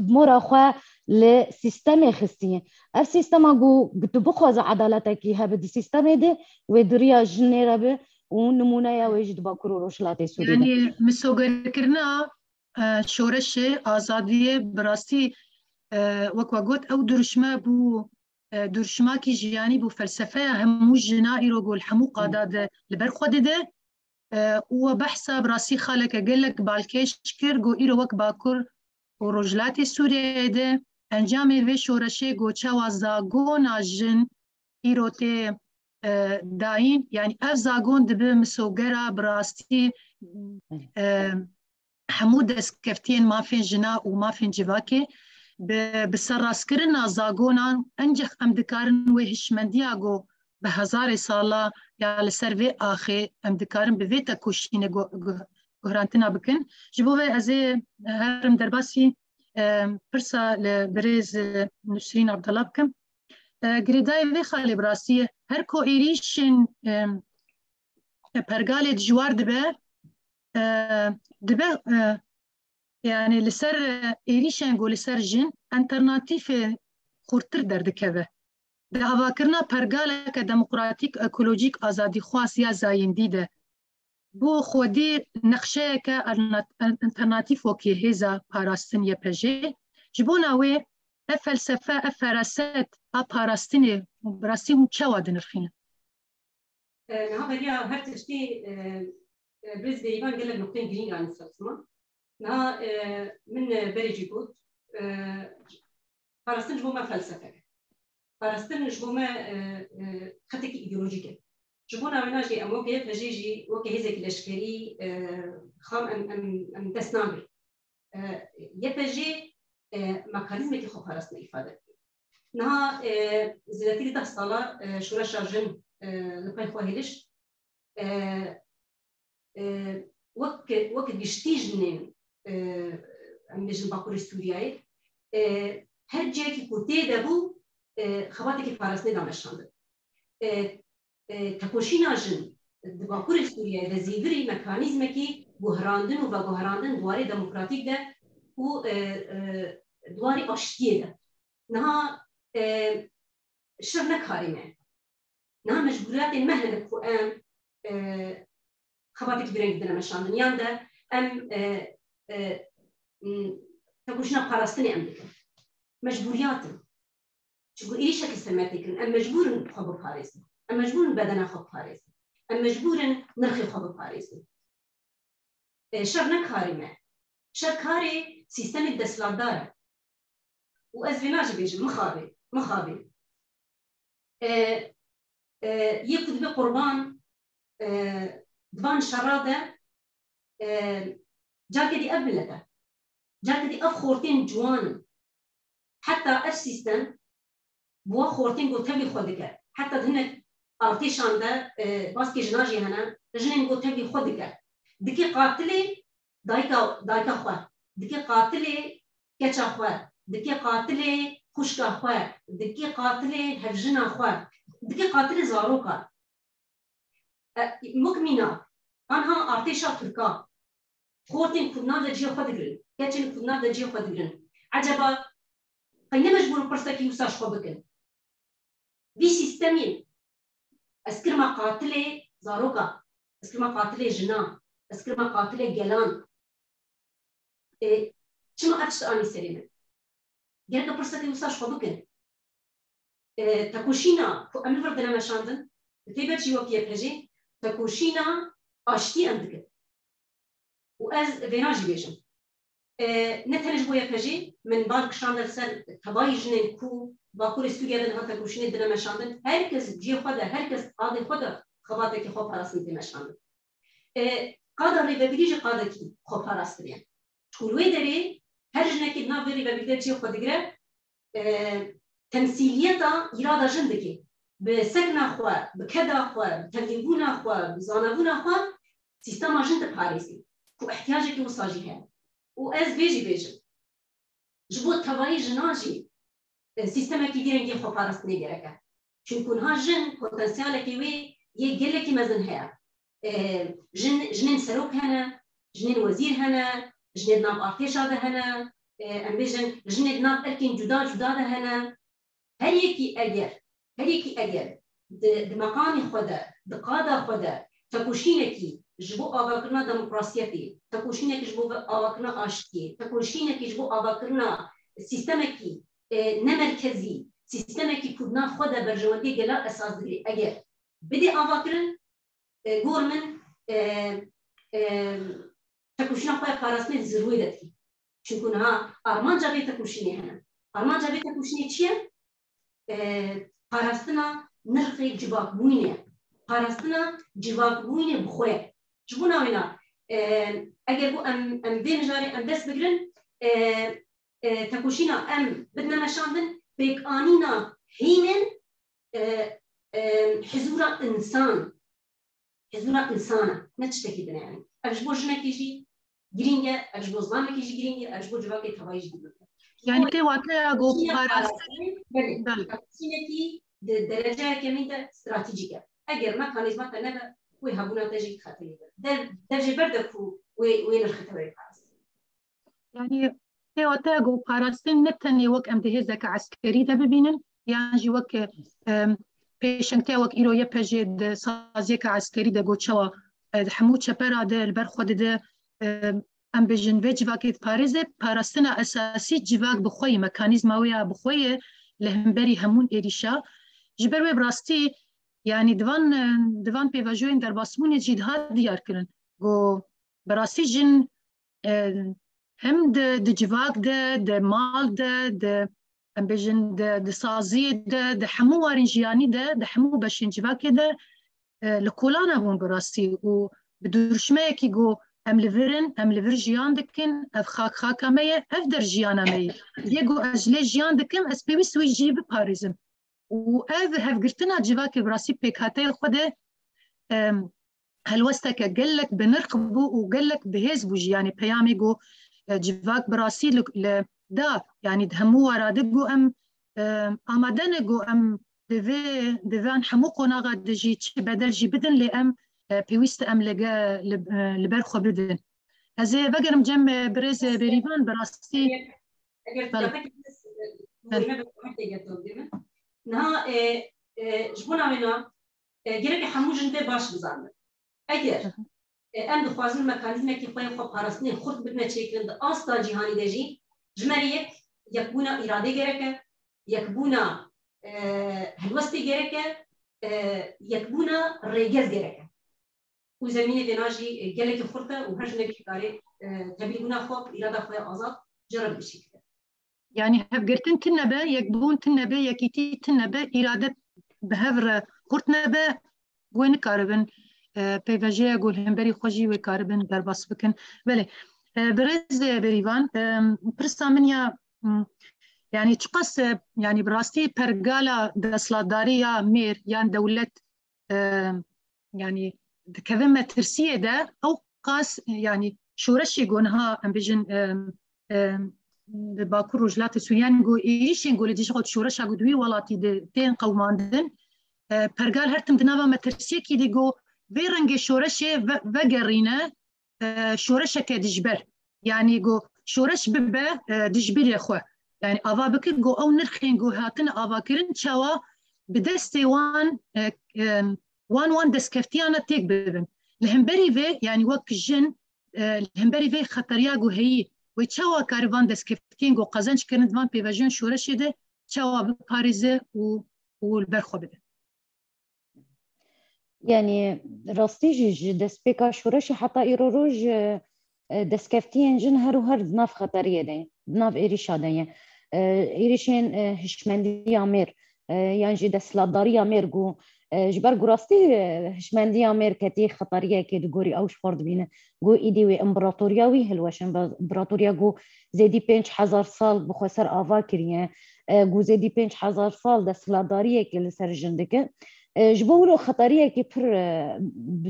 mora xwe li sîstemê xistiye. Ev sîstema ku tu bixwaze edaletekî hebe di sîstemê de, wê di riya jinê re be û nimûneya wê jî di Bakur û Rojhilatê Sûrî de. Yanî misogerkirina, e, şoreşê azadiyê bi rastî, e, wek we got, ew duruşme bû, e, duruşmakî jiyanî bû, felsefeya hemû jina îro ku li hemû qada de li ber xwe dide. E, û we behsa bi rastî xaleke gelek balkêş kir, got îro wek Bakur û Rojhilatê Sûriyeyê de encamê vê şoreşê, got çawa zagona jin îro tê, e, dayîn, yanî ev zagon dibe misogera bi rastî, e, hemû destkeftiyên mafên jina û mafên civakê bi, bi serrastkirina zagonan, encex em dikarin wê hişmendiya ku bi hezarê sala ya li ser vê axê em dikarin bi vê tekoşînê gu-, gu-, guhrantina bikin. Ji bo vê ez ê herim derbasî, e, pirsa li birêz, e, Nusrîn Abdullah bikim. E, girêdayî vê xalê bi rastî her ku êrîşên, e, e, pergalê dijwar dibe, e, dibe, e, yani li ser, e, êrîşên ku li ser jin alternatîfê xurtir derdikeve. Di avakirina pergaleke demokratîk, ekolojîk, azadîxwaz ya zayendî de, bo xwedî nexşeyeke alternat-, alternatîf wekî hêza parastin Y P J. Ji bona wê ev felsefe, ev feraset a parastinê bi rastî hûn çawa dinirxînin? E, niha beriya her tiştî, e, e, birêz Bêrîvan gelek nuqteyên girîng anî ser sima. Niha e, min e, berê jî got, e, parastin ji bo me felsefek e. Parastin ji bo me e, e, xetekî îdeolojîk e. Ji bo navêna jî em weke Y P J jî weke hêzekî leşkerî e, xam em, em, em dest nagrin. E, Y P J e, mekanîzmekî xweparastinê îfade dike. Niha e, zêdetirî deh sala e, şoreşa jin e, li pey xwe hêlişt. E, e, wek, wek giştî jinên, e, em bêjin Bakurê Sûriyeyê, e, her cihekî ku tê de bû, e, xebatekî parastinê da meşandin. E, e, tekoşîna jin di Bakurê Sûriyeyê de zêvirî mekanîzmekî guherandin û veguherandin di warê demokratîk de û, e, e, di warê aştiyê de. Niha, e, şer ne karê me. Niha mecbûriyetên me hene ku em, e, xebatekî bi rengî dine meşandin. Yan de em, e, e, m, tekoşîna parastinê em dikin. Mecbûriyat in. Çunku êrîşekî ser me tê kirin. Em mecbûr in xwe biparêzin. Em mecbûr in bedena xwe biparêzin. Em mecbûr in nirxê xwe biparêzin. E, şer ne karê me. Şer karê sîstemê desthilatdar e. Û ez vêna jî bêjim, mixabê, mixabê. E, e, yê ku dibe qurban, e, di van şera de, e, carkê dî ev milet e. Carkê dî ev xortên ciwan in. Heta ev sîstem bi wan xortên ku tevlî xwe dike. Heta di hinek artêşan de, e, baskê jinan jî hene, jinên ku tevlî xwe dike. Dike qatilê dayika, dayika xwe. Dike qatilê keça xwe. Dike qatilê xwişka xwe. Dike qatilê hevjina xwe. Dike qatilê zaroka. E, wek mîna, anha artêşa Tirka, xortên Kurdan de cihê xwe digirin, keçên Kurdan de cihê xwe digirin. Eceba qey ne mecbûr in pirsekî wisa ji xwe bikin? Vî sîstemî ez kirime qatilê zaroka, ez kirime qatilê jina, ez kirime qatilê gelan. E, çima ev tişt anî serê min? Gerek e pirsekê wisa ji xwe bikin. E, tekoşîna ku em li vir dine meşandin, bi taybet jî wek Y P J, tekoşîna aştî em dikin. Û ez vêna jî bêjim. E, ne tenê ji bo Y P J, min bal kişande li ser tevayî jinên ku Bakurê Sûriye de niha tekoşînê dine meşandin. Her kes cihê xwe de, her kes qadê xwe de xebatekî xwe parastin tê meşandin. E, qada rêvebirî jî qadekî xweparastinê ye. Çku li wê derê her jinekî di nav vê rêvebirî de cihê xwe digire, e, temsîliyeta îrada jin dike. Bi sekna xwe, bi keda xwe, bi tevlîbûna xwe, bi zanabûna xwe sîstema jin diparêzî. Ku ihtiyacekî wisa jî heye. Û ez vê jî bêjim. Ji bo tevayî jinan jî, e, sîstemekî vî rengî xweparastinê gerek e. Çunku niha jin potansiyalekî wê yê gelekî mezin heye. E, jin, jinên serok hene, jinên wezîr hene, jinê di nav artêşa de hene, e, em bêjin jinê di nav erkên cuda cuda de hene. Her yekî eger, her yekî eger di, di meqamê xwe de, di qada xwe de tekoşînekî ji bo avakirina demokrasiyetê, tekoşînekî ji bo avakirina aştiyê, tekoşînekî ji bo avakirina sîstemekî, e, nemerkezî, sîstemekî ku di nav xwe de berjewendiyê gelan esas digire, eger bidê avakirin, e, gor min, e, e, tekoşîna xwe ya parastinê di zirwê de dikî. Çunku niha armanca vê tekoşînê hene. Armanca vê tekoşînê çi ye? E, parastina nirxê civakbûyînê ye. Parastina civakbûyînê bi xwe ye. Ji bo navêna, e, eger ku em, em vê mijarê em dest bigirin, e, e, tekoşîna em bidine meşandin, pêkanîna hînên, e, e, hizûra însan, hizûra însan e, ne tiştekî din e. Yanî ev ji bo jinekê jî girîng e, ev ji bo zilamekê jî girîng e, ev ji bo civakê tevayî jî girîng e. Yani tê wateya ku parastin, belê, belê, tekoşînekî di dereceya kemîn de stratejîk e. Eger mekanîzma te nebe, wê hebûna te jî xeterî be. Dev, dev jê berde ku wê, wê nirxê te wê parastin. Yani tê wateya ku parastin ne tenê wek em di hêzeke eskerî de bibînin, yan jî wek, em, pêşengtiya wek îro Y P J di saziyeke eskerî de ku çawa, e, di hemû çepera de li ber xwe dide, em, em bêjin vê civakê diparêze, parastina esasî civak bi xwe ye, mekanîzma wê ya bi xwe ye li hemberî hemûn êrîşa. Ji ber wê bi rastî, yani di van, e, di van pêvajoyên derbasbûnê jî dihat diyar kirin ku bi rastî jin, e, hem di, di civak de, di mal de, di, em bêjin, di, di saziyê de, di hemû warên jiyanî de, di hemû beşên civakê de, e, li kolana bûn bi rastî û bi duruşmeyekî got, em li vir in, em li vir jiyan dikin, ev xak xaka me ye, ev der jiyana me ye. Yê got, ez ji lê jiyan dikim, ez pêwîst wî jî biparêzim. Û ev hevgirtina civakê bi rastî pêkhateyê xwe de, em, helwesteke gelek bi nirx bû û gelek bi hêz bû jî. Yanî peyamê ku, e, civak bi rastî li, li da, yanî di hemû wara de ku em, e, amade ne ku em di vê, di van hemû qonaxa de jî çi bedel jî bidin, lê em, e, pêwîst e em li ge-, li, e, li ber xwe bidin. Ez ê vegerim cem, e, birêz, e, Berîvan, bi rastî. Eger tu Bele. daqekî bes, e, Bele. Gorî me bi Muhammed têgel to bigire. Niha, e, e, ji bona wê na, e, gerek hemû jin vê baş bizanin. Eger, Hı hı. e, em dixwazin mekanîzmekî xwe yê xwe parastinê xurt bidine çêkirin di asta cîhanî de jî, ji me re yek, yekbûna îradê gerek e, yekbûna, e, helwestê gerek e, e, yekbûna rêgez gerek e. Û zemînê vêna jî, e, gelekî xurt e û her jinek jî karê, e, tevîbûna xwe, îrada xwe ya azad ji re bigişî. Yanî hevgirtin tune be, yekbûn tune be, yekîtî tune be, îrade bi hev re xurt nebe, wê nikaribin, e, pêvajoya ku li hemberî xwe jî wê karibin derbas bikin. Belê, e, birêz, e, Berîvan, e, pirsa min ya, m, yanî çiqas, e, yanî bi rastî pergala desthilatdarî ya mêr yan dewlet, e, yanî dikeve metirsiyê de, ew qas, yanî şoreşê ku niha em bêjin, e, e, li Bakur Rojhilatê Sûriye, yanî ku êrîşên ku li dijî xwe şoreşa ku di wî welatî de tên qewimandin, e, pergal her tim di nava metirsiyekî de ku vê rengê şoreşê ve-, vegerîne, e, şoreşeke dijber. Yanî ku şoreş bibe, e, dijberê xwe. Yanî ava bike ku ew nirxên ku hatine avakirin çawa bi destê wan, e, e, wan, wan destkeftiyana têk bibin. Li hemberî vê, yanî wek jin, e, li hemberî vê xeteriya ku heyî, wê çawa kare van destkeftiyên ku qezenc kirin di van pêvajoyên şoreşê de çawa biparêze û, û li ber xwe bide? Yanî rastî jî ji destpêka şoreşê heta îro roj, e, e, destkeftiyên jin her û her di nav xeteriyê de ye, di nav êrîşa de ye. E, êrîşên, e, hişmendiya mêr, e, yan jî desthilatdariya mêr ku, e, ji ber ku rastî, e, hişmendiya mêr ketî xeteriyekê di gorî ew ji xwe re dibîne. Ku îdî wê împaratoriya wî hilweşin, împaratoriya ku zêdî pênc hezar sal bi xwe ser ava kiriye, e, ku zêdî pênc hezar sal desthilatdariyekê li ser jin dike. E, ji bo wilo xeteriyekî pir, e,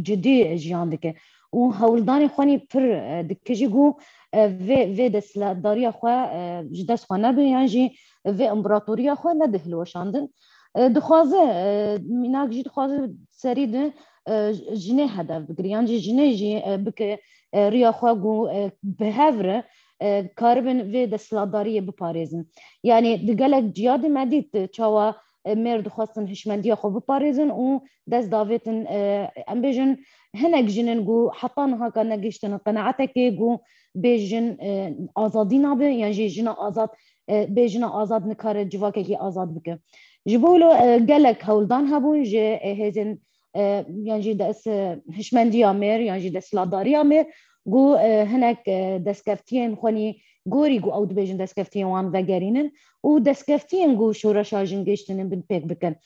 cidî jiyan dike. Û hewldanê xwe nî pir, e, dike jî ku, e, vê, vê desthilatdariya xwe, e, ji dest xwe nebe yan jî vê împaratoriya xwe nede hilweşandin. E, dixwaze, e, mînak jî dixwaze serî di, e, jinê hedef bigire. Yan jî jinê jî, e, bike, e, riya xwe ku, e, bi hev re, e, karibin vê desthilatdariyê biparêzin. Yanî di gelek ciya de me dît, e, çawa, e, mêr dixwestin hişmendiya xwe biparêzin û dest davêtin, e, em bêjin hinek jinin ku heta niha ka negihiştin qenaetekê ku bê jin, e, azadî nabe yan jî jina azad, e, bê jina azad nikare civakekî azad bike. Ji bo wilo, e, gelek hewldan hebûn ji, e, hêzên, e, yan jî des, e, hişmendiya mêr yan jî desthilatdariya mêr ku, e, hinek, e, destkeftiyên xwe nî gorî ku ew dibêjin destkeftiyên wan vegerînin û destkeftiyên ku şoreşa jin gihiştinin bin pêk bikin.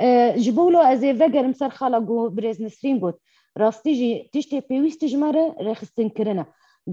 E, ji bo wilo ez ê vegerim ser xala ku birêz Nisrîn got. Rastî jî tiştê pêwîst ji me re rêxistinkirin e.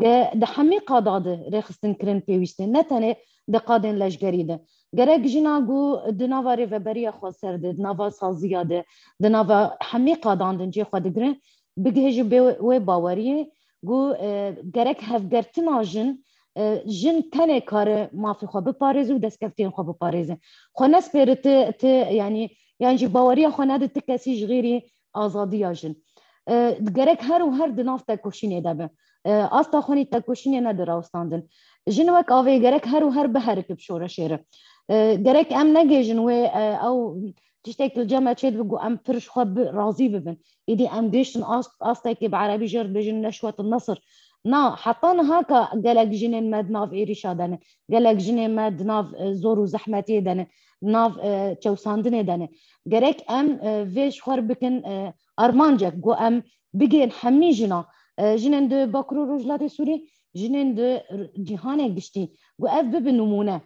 Ge-, di hemî qada de rêxistinkirin pêwîst e. Ne tenê di qadên leşgerî de. Gerek jina ku di nava rêveberiya xweser de, di nava saziya de, di nava hemî qadan de cihê xwe digire, bigihêje bê wê baweriyê ku, e, gerek hevgirtina jin, e, jin tenê kare mafê xwe biparêze û destkeftiyên xwe biparêze. Xwe nespêre ti, ti, yanî, yan jî baweriya xwe nede ti kesî ji xêrî azadiya jin. E, gerek her û her di nav tekoşînê de be. E, asta xwe nî tekoşînê nede rawestandin. Jin wek avê gerek her û her biherike bi şoreşê re. E, gerek em negêjin wê, e, ew tiştek li cem me çêdibe ku em pir ji xwe bi, razî bibin. Êdî em gihiştin ast, astekê bi erebî jê re dibêjin neşwet nasir. Na, heta niha ka gelek jinên me di nav êrîşa de ne. Gelek jinên me di nav, e, zor û zehmetiyê de ne. Di nav, e, çewsandinê de ne. Gerek em, e, vê ji xwe re bikin, e, armancek ku em bigihên hemî jina, e, jinên di Bakur û Rojhilatê Sûriyê jinên di cîhanê giştî, ku ev bibe nimûne.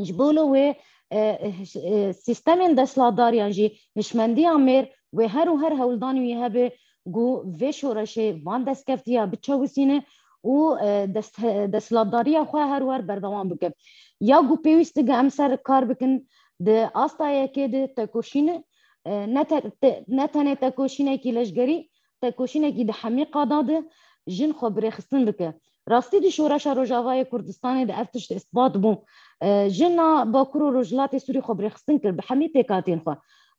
Ji bo lo wê, e, e, sîstemên desthilatdariyan jî hişmendiya mêr wê her û her hewldanî wî hebe ku vê şoreşê van destkeftiya biçewisîne û, e, dest-, desthilatdariya xwe her wer berdewam bike. Ya ku pêwîst dike em ser kar bikin di asta yekê de tekoşîne, e, ne te-, te-, ne tenê tekoşînekî leşgerî, tekoşînekî di hemî qada de jin xwe birêxistin bike. Rastî di şoreşa Rojavayê Kurdistanê de ev tişt îspat bû. E, jina Bakur û Rojhilatê Sûrî xwe birêxistin kir, bi hemî pêkhatiyên xwe.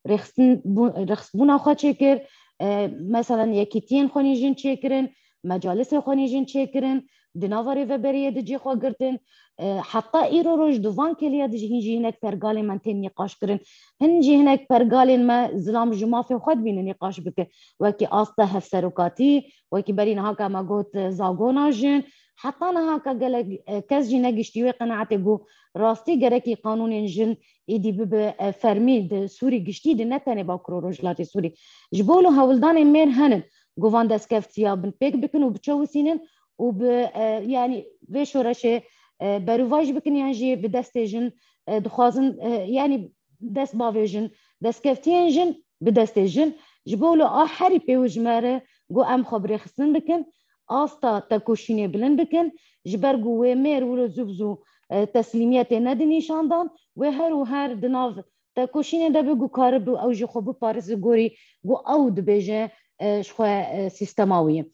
Rêxistin bû-, rêxistbûna xwe çêkir. E, meselen yekîtiyên xwe nî jin çêkirin, mecalisê xwe nî jin çêkirin, di nava rêveberiyê de cê xwe girtin. E, heta îro roj di van kêliya de jî hîn jî hinek pergalên me tên nîqaş kirin. Hin jî hinek pergalên me zilam ji mafê xwe dibîne nîqaş bike. Wekî asta hevserokatî, wekî berî niha ka me got, e, zagona jin. Heta niha ka gelek, e, kes jî negiştî wê qenaetê ku rastî gerekî qanûnên jin êdî bibe, e, fermî di Sûrî giştî de, ne tenê Bakur û Rojhilatê Sûrî. Ji bo lo hewldanên mêr henin ku van destkeftiya binpêk bikin û biçewisînin û bi, e, yanî vê şoreşê, e, berûvaj bikin yan jî bi destê jin, e, dixwazin, e, yanî dest bavêjin, destkeftiyên jin bi destê jin. Ji bo lo a herî pêwîst ji me re ku em xwe birêxistin bikin, asta tekoşînê bilind bikin, ji ber ku wê mêr wilo zû bi zû, e, teslîmiyetê nedi nîşandan, wê her û her di nav tekoşînê de be ku karibe ew jî xwe biparêze gorî ku ew dibêje, e, ji xwe, e, sîstema wî ye.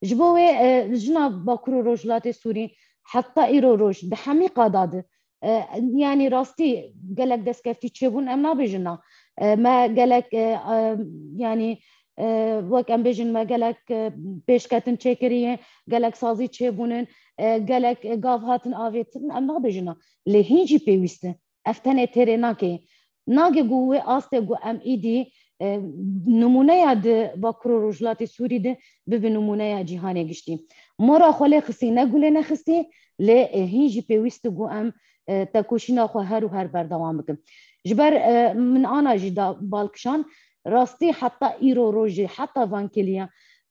Ji bo wê, e, jina Bakur û Rojhilatê Sûrî heta îro roj di hemî qada de, e, yanî rastî gelek destkeftî çêbûn, em nabêjin na. E, me gelek, e, e, yanî, e, wek em bêjin me gelek, e, pêşketin çêkiriye, gelek sazî çêbûnin, e, gelek, e, gav hatin avêtin, em nabêjin na. Lê hîn jî pêwîst e. Ev tenê têrê nake. Nage ku wê astê ku em îdî, e, nimûneya di Bakur û Rojhilatê Sûrî de bibe nimûneya cîhanê giştî. Mora xwe lê xistî, ne gulê nexistî, lê, e, hîn jî pêwîst e ku em, e, tekoşîna xwe her û her berdewam bikin. Ji ber, e, min ana jî da bal kişand, rastî heta îro rojê, heta van kêliya,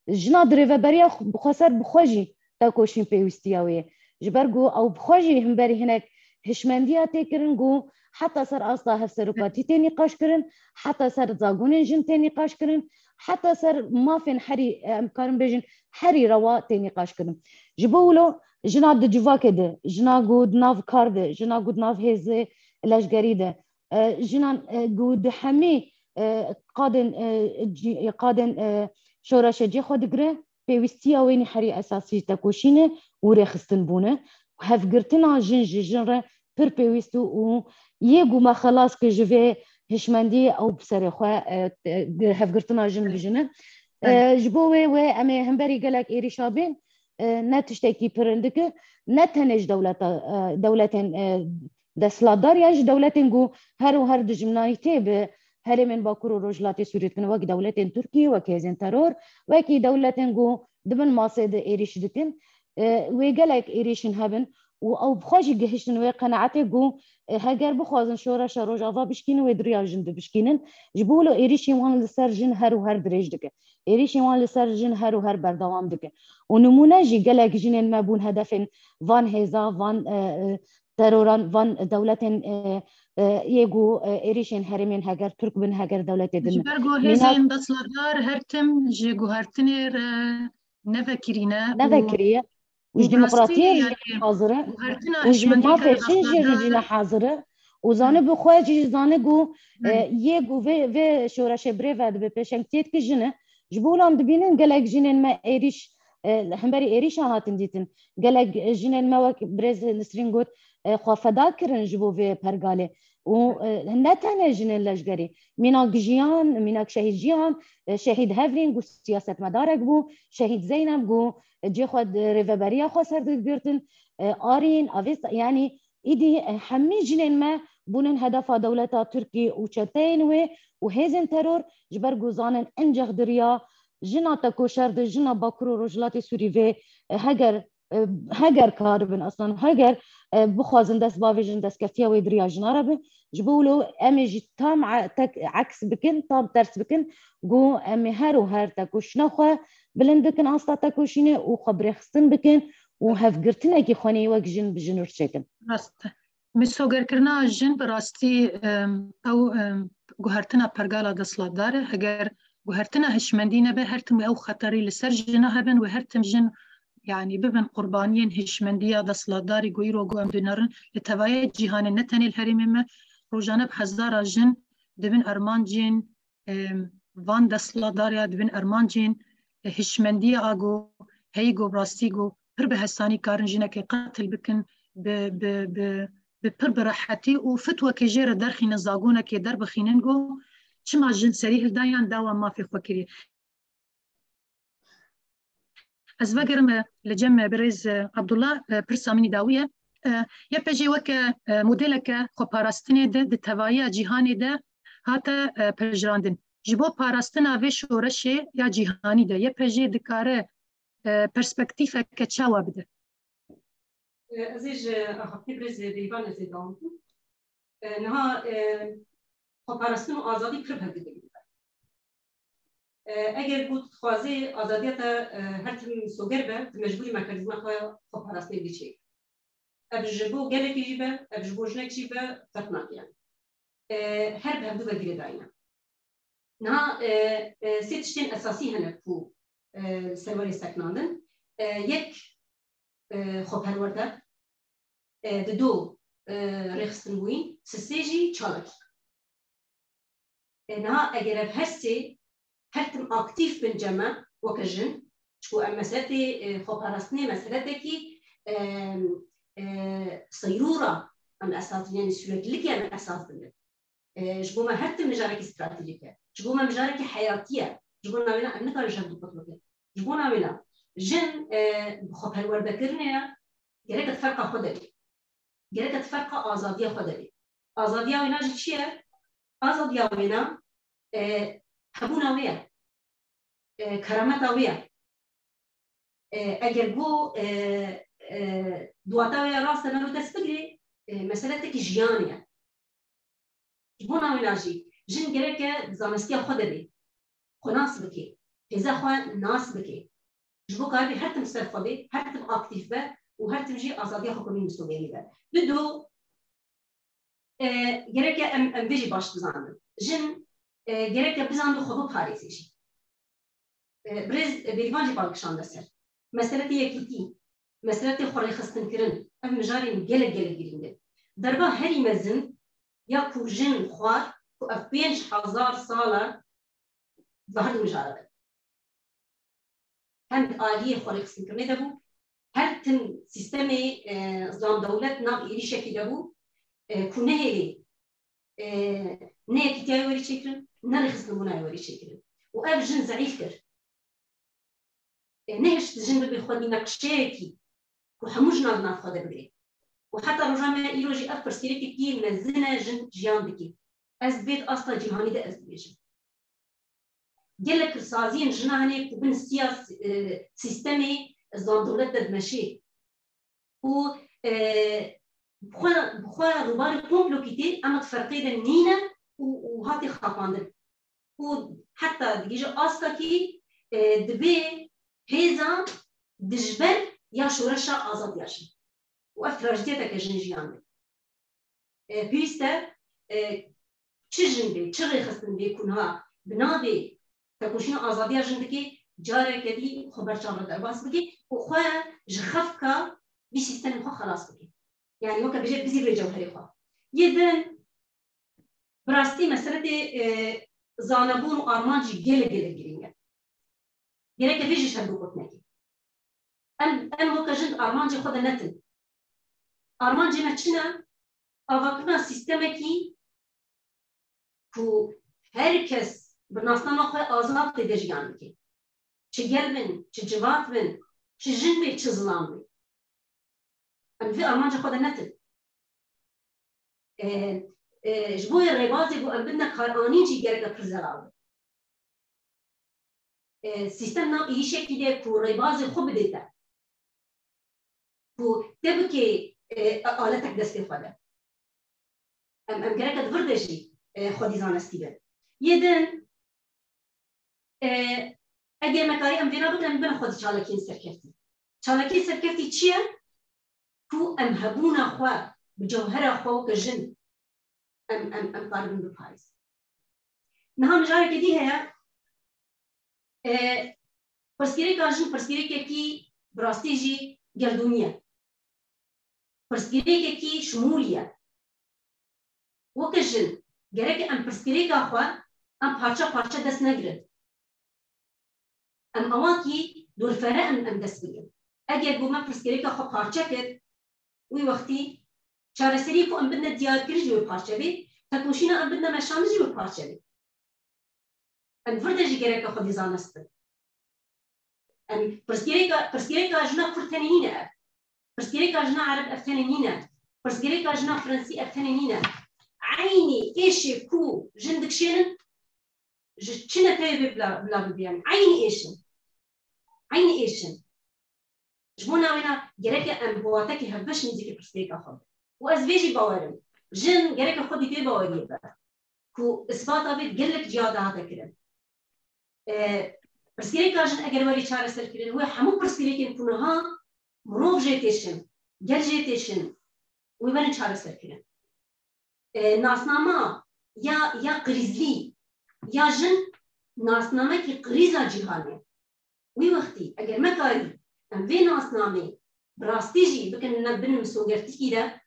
jina di rêveberiya xwe, bi xwe ser bi xwe jî tekoşîn pêwîstiya wê ye. Ji ber ku ew bi xwe jî himberî hinek hişmendiya tê kirin ku heta ser asta hevserokatî tê nîqaş kirin, heta ser zagonên jin tê nîqaş kirin, heta ser mafên herî, em karin bêjin, herî rewa tê nîqaş kirin. Ji bo wilo jina di civakê de, jina ku di nav kar de, jina ku di nav hêzê leşgerî de, e, jinan, e, ku di hemî, e, qadên, e, cî-, qadên, e, şoreşê cê xwe digire, pêwîstiya wê nî herî esasî tekoşîn e û rêxistin bûn e. Hevgirtina jin ji jin re pir pêwîst û, û yê ku me xelas kir ji vê hişmendiyê ew bi serê xwe, e, e, hevgirtina jin bijine. E, ji bo wê, wê em ê hemberî gelek êrîşa bên, e, ne tiştekî pirindik e, ne tenê ji dewleta, e, dewletên, e, desthilatdar yan ji dewletên ku her û her dijminayîtê bi herêmên Bakur û Rojhilatê Sûriyê dikin, wek dewletên Tirkî, wek hêzên teror, wekî dewletên ku di bin masê de êrîş dikin. E, wê gelek êrîşin hebin û ew bi xwe jî gihiştin wê qenaetê ku, e, heger bixwazin şoreşa Rojava bişkînin, wê di riya jin de bişkînin. Ji bo wilo êrîşên wan li ser jin her û her dirêj dike. Êrîşên wan li ser jin her û her berdewam dike. Û nimûne jî gelek jinên me bûn hedefên van hêza, van, e, e, teroran, van dewletên, e, e, yê ku, e, êrîşên herêmên heger Tirk bin, heger dewletê din. Ji ber ku hêzên desthilatdar her tim ji guhertinê re nevekirîne û nevekiriye. Û ji demokratiyê jî hazir e. Û ji mafê jin jî jî ne hazir e. Û zane bi xwe jî zane ku, e, yê ku vê, vê şoreşê birêve dibe pêşengtiyê dike jin e. Ji bo lan dibînin gelek jinên me êrîş, e, hemberî êrîşa hatin dîtin. Gelek jinên me wek birêz Nisrîn got, e, xwe feda kirin ji bo vê pergalê. Û, e, ne tenê jinên leşgerî. Mînak Jiyan, mînak Şehîd Jiyan, e, Şehîd Hevrîn ku siyasetmedarek bû, Şehîd Zeynep ku, e, cê xwe di rêveberiya xwe ser digirtin, e, Arîn, Avêsta, yanî îdî, e, hemî jinên me bûnin hedefa dewleta Tirkî û çeteyên wê û hêzên teror, ji ber ku zanin enceh di riya jina tekoşer de, jina Bakur û Rojhilatê Sûrî vê, e, heger, e, heger karibin, aslan heger, e, bixwazin dest bavêjin, destkeftiya wê di riya jina re bin. Ji bo wilo em ê jî tam e-, tek eks bikin, tam ters bikin, ku em ê her û her tekoşîna xwe bilind bikin, asta tekoşînê û xwe birêxistin bikin û hevgirtinekî xwenê wek jin bi jin re çêkin. Rast e. Misogerkirina jin bi rastî, em, ew, em, guhertina pergala desthilatdar e. Heger guhertina hişmendî nebe, her tim ew xeterî li ser jina hebin û her tim jin, yanî, bibin qurbaniyên hişmendiya desthilatdarî ku îro ku em dinerin li tevaya cîhanê, ne tenê li herêmê me. Rojane bi hezara jin dibin armancên, em, van desthilatdariya, dibin armancên, e, hişmendiya a ku heyî ku bi rastî ku pir bi hesanî karin jinekê qetil bikin, bi, bi, bi, bi pir bi rehetî û fitwekê jê re derxînin, zagonekê derbixînin ku çima jin serî hildayan dawa mafê xwe kiriye. Ez vegerim, e, li cem, e, birêz, e, Abdullah, e, pirsa min î dawî ye. E, Y P J weke, e, modeleke xweparastinê de di tevahiya cîhanê de hate, e, pejirandin. Ji bo parastina vê şoreşê ya cîhanî de Y P J dikare, e, perspektîfeke çawa bide? E, Ez ê ji axaftî birêz Bêrîvan ez ê dewam bikim. E, Niha, e, xweparastin û azadî pir bi hev digirîne. E, Eger ku tu dixwazî azadiya te, e, her tim misoger be, tu mecbûrî mekanîzma xwe xweparastinê bidî çêkî. Ev ji bo gelekî jî be, ev ji bo jinek jî be, ferq nake yani. E, Her bi hevdû ve girêdayî ne. Niha, e, e, sê tiştên esasî hene ku, e, li ser we rê sekinandin. E, yek, e, xweperwerde, e, dido, e, rêxistinbûyîn, sisê jî çalakî. E, niha eger ev her sê her tim aktîf bin cem me weke jin, çiku em meseletê, e, xweparastinê meseletekî, e, e, seyrûra em esas dibin, yanî süreklilikê em esas dibin. E, ji bo me her tim mijarekî stratejîk e. Ji bo me mijarekî heyatî ye. Ji bo navêna em nikarin ji hev du qut bikin. Ji bo navêna jin, e, bi xweperwerdekirinê re gereke di ferqa xwe de bê. Gereke di ferqa azadiya xwe de bê. Azadiya wêna jî çi ye? Azadiya wêna, e, hebûna wê ye. E, kerameta wê ye. E, eger go, e, e, duwata wê ya rast e mero dest bigirê, e, meseletekî jiyanê ye. Ji bo navêna jî, jin gereke di zanestiya xwe de bê, xwe nas bike, hêza xwe nas bike. Ji bo karibê her tim ser xwe bê, her tim aktîf be û her tim jî azadiya xwe bi vî misogerî be. Dido, e, gereke em, em vê jî baş bizanin. Jin, e, gereke bizanibin xwe biparêze jî. E, birêz Bêrîvan jî bal kişande ser. Meseletê yekîtî, meseletê xwerêxistinkirin, ev mijarên gelek, gelek girîng in. Derba herî mezin ya ku jin xwar ku ev pênc hezar sal e di herdû mijara de. Hem di aliyê xwerêxistinkirinê de bû, her tim sîstemê, e, zilamdewlet nav êrîşekî de bû, e, ku nehêlê, e, ne yekîtiya wê werî çêkirin, ne rêxistinbûna wê werî çêkirin. Û ev jin zeîf kir. E, nehişt jin bibe xwedî neqşeyekî ku hemû jinan di nav xwe de bigire. Û heta roja me îro jî ev pirsgirêkekî mezin e jin jiyan dike. Ez vê di asta cîhanî de ez dibêjim. Gelek kirsaziyên jina hene ku bin siya, e, sîstemê zilamdewlet de dimeşê. Û, e, bi xwe, bi xwe rûbarê komplokî tê, ema di ferqê de nîne û, û hatê xapandin. Û heta digihîje astakî, e, dibê hêza dijber ya şoreşa azadiya jin. Û ev trajediyeteke jin jiyan de. E, pêwîst e, e, çi jin bê, çi rêxistin bê ku niha bi navê tekoşîna azadiya jin dike, careke dî xwe ber çav re derbas bike û xwe ji xefka vî sîstemê xwe xelas bike. Yanî weke bêje bizî vê cewherê xwe. Yê din, bi rastî meseletê, e, zanebûn û armanc jî gelek, gelek girîng e. Gereke vê jî ji hev du qut neke. Em, em weke jin di armancê xwe de netin. Armancê me çi ne? Avakirina sîstemekî ku her kes bi nasnama xwe azad tê de jiyan bike. Çi gel bin, çi civat bin, çi jin bê, çi zilam bê. Em vê armanca xwe de netin. E, e, ji bo yê rêbazê ku em bidine karanîn jî gereke pir zelal be. E, sîstem nav êrîşekî de ku rêbazê xwe bidê te. Ku te bike, e, aletek destê xwe de. Em, em gereke di vir de jî, e, xwedî zanestî bin. Yê din, e, eger me karî em vêna bikin, em bibin xwedî çalakiyên serkeftî. Çalakiyê serkeftî çi ye? Ku em hebûna xwe bi cewhera xwe weke jin em, em, em karibin biparêzin. Niha mijareke dî heye, e, pirsgirêka jin pirsgirêkekî bi rastî jî gerdûnî ye. Pirsgirêkekî şimûlî ye. Weke jin, gerek em pirsgirêka xwe em parçe parçe dest negirin. Em awakî dorfere em, em dest bigirin. Eger ku me pirsgirêka xwe parçe kir, wî wextî çareseriyê ku em bidine diyarkirin jî wê parçe bê, tekoşîna em bidine meşandin jî wê parçe bê. Em vir de jî gereke xwe dî zanist bin. Em pirsgirêka, pirsgirêka jina Kurd tenê nîne ev. Pirsgirêka jina Ereb ev tenê nîne. Pirsgirêka jina Fransî ev tenê nîne. Eynî êşê ku jin dikişênin, ji çi netewê bê bila, bila bibe, yanî eynî êş in. Eynî êş in. Ji bo navêna gereke em bi watekî hevbeş nêzîkî pirsgirêka xwe bin. Û ez vê jî bawer im. Jin gereke xwedî vê baweriyê be. Ku isbata vê gelek ciya de hate kirin. E, pirsgirêka jin eger werê çareserkirin, wê hemû pirsgirêkên ku niha mirov jê têşin, gel jê têşin, wê werin çareserkirin. E, nasnama ya, ya krîzlî, ya jin nasnamekî krîza cîhanê. Wî wextî eger me karî em vê nasnamê bi rastî jî bikin ne bin misogertîkî de,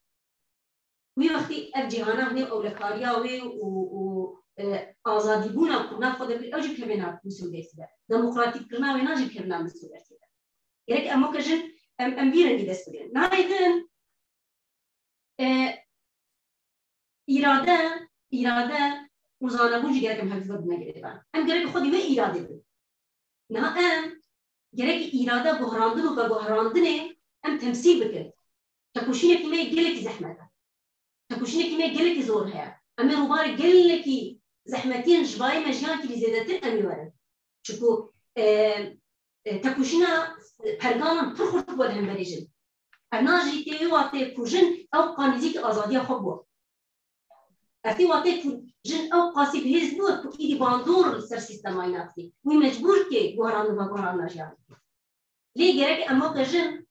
wî wextî ev cîhana hinê ewlekariya wê û, û, e, azadîbûna ku nav xwe de kir, ew jî bikeve nav misogertî de. Demokratîkkirina wêna jî bikeve nav misogertî de. Gerek em weke jin em, em vî rengî dest bigirin. Nayê din, e, îrade, îrade û zanebûn jî gerek em hevdî ve bidine girêdan. Em gerek xwedî wê îradê bin. Niha em gerek îrade guherandin û veguherandinê em temsîl bikin. Tekoşînekî me gelekî zehmet e. Tekoşînekî me gelekî zor heye. Em ê rûbarê gelekî zehmetiyên ji bayê me jiyankî zêdetir em ê werin. Çiku, e, e, tekoşîna pergalan pir xurt bû li hemberî jin. Ev na jî tê wê watê ku jin ew qa nêzîkî azadiya xwe bû. Ev tê watê ku jin ew qasî bihêz bû ku îdî bandor li ser sîstema îna dikê. Wî mecbûr dikê guherandin veguherandina jiyan bike. Lê gerek em weke jin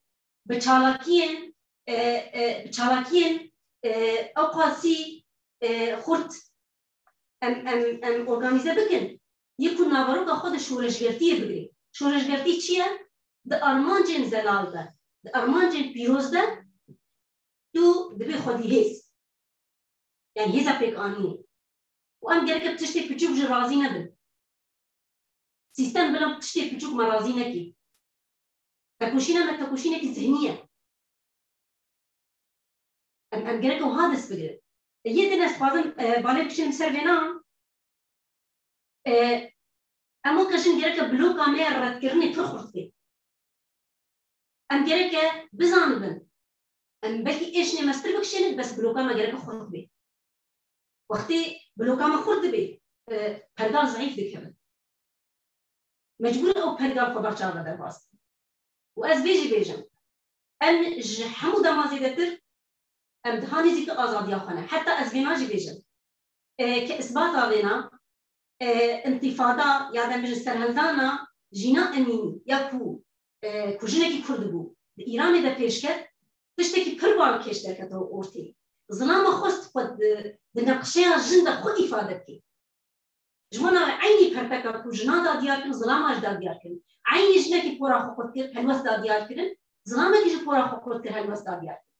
bi çalakiyên, e, e, bi çalakiyên, e, ew qasî, e, xurt em, em, em organîze bikin. Yê ku naveroka xwe de şoreşgertiyê bigirê. Şoreşgertî çi ye? Di armancên zelal de, di armancên pîroz de tu dibê xwedî hêz. Yani hêza pêkanînê. Û em gerek bi tiştê piçûk jî razî nebin. Sîstem bila bi tiştê piçûk me razî nekê. Tekoşîna me tekoşînekî zihnî ye. Em, em gerek wiha dest bigirin. Yê din ez dixwazim, e, balê bişînim ser vêna. E, em weke jin gereke bloka me ya redkirinê pir xurt bê. Em gereke bizanibin. Em belkî êşnê mestir bikişênin, bes bloka me gereke xurt bê. Wextê bloka me xurt dibe, e, pergal zeîf dikevin. Mecbûr in ew pergal xwe berçav ve derbas bikin. Û ez vê jî bêjim, em ji hemû dema zêdetir em diha nêzîkî azadiya xwe ne. Heta ez vêna jî bêjim, e, ke isbata vêna, e, întîfada ya de em bêjin serhildana Jîna Emînî ya ku, e, ku jinekî Kurd bû, di Îranê de pêş ket, tiştekî pir balkêş derkete ortê. Zilama xwest xwe di, di neqşeya jin de xwe îfade bike. Ji bo navê eynî perpeka ku jina da diyar kirin, zilama jî da diyar kirin. Eynî jinekî pora xwe qut kir, helwest da diyar kirin, zilamekî jî pora xwe qut kir, helwest da diyar kirin.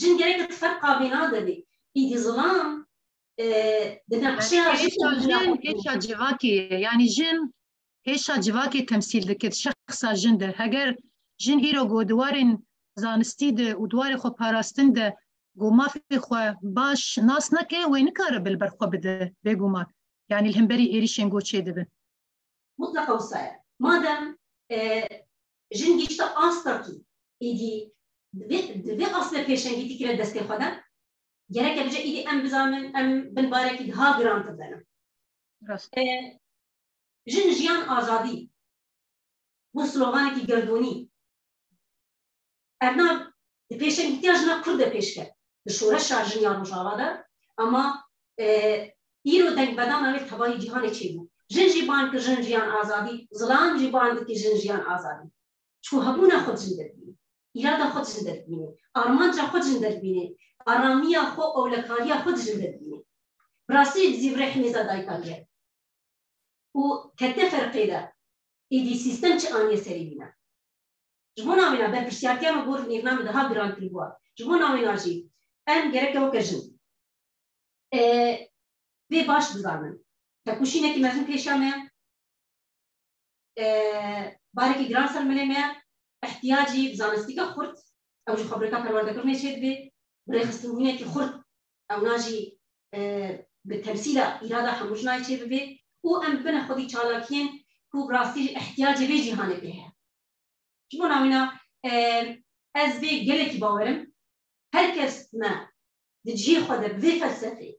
Jin gerek di ferqa vêna de bê. Îdî zilam, e, di neqşeya jin de Kêşa jin, kêşa civakê ye. Yani jin kêşa civakê temsîl dike, di şexsa jin de. Heger jin îro ku di warên zanistî de û di warê xwe parastin de ku mafê xwe baş nas neke, wê nikare bi li ber xwe bide, bêguman. Yani li hemberî êrîşên ku çêdibin. Mutleqa wisa ye. Madem, e, jin gihişte astekî, êdî di vê, di vê asle pêşengîtî kire destê xwe de, gereke bije êdî em bizanin em bin barekî daha giran tevdene. Rast. E, jin, jiyan, azadî. Bû sloganekî gerdûnî. Ev nav di pêşengîtiya jina Kurd de pêş ket. Di şoreşa jin ya Rojava de, ama, e, îro dengbedana wê tevayî cîhanê çêbû. Jin jî bang kir jin, jiyan, azadî, zilam jî bang dikir jin, jiyan, azadî. çûbûna xwe di jin de dibîne, îrada xwe di jin de dibîne, armanca xwe di jin de dibîne, aramiya xwe, ewlekariya xwe di jin de dibîne. Bi rastî zîvirê himêza dayika ye. Û kete ferqê de, êdî sîstem çi aniye serê wîna. Ji bo navêna berpirsiyartiya me gor nêrna min daha giran kiribû. Ji bo navêna jî em gereke weke jin, e, vê baş bizanin. Tekoşînekî mezin pêşiya me ye. E, barekî giran ser milê me ye. Îhtiyacî bi zanistîka xurt, ew ji xebreka perwerdekirinê çêdibe, bi rêxistinbûnekî xurt, ewna jî, e, bi temsîla îrada hemû jinayê çêbibe û em bibine xwedî çalakiyên ku bi rastî jî îhtiyacê vê cîhanê pê heye. Ji bo navîna, e, ez vê gelekî bawerim. Her kes me di cihê xwe de bi vê felsefê,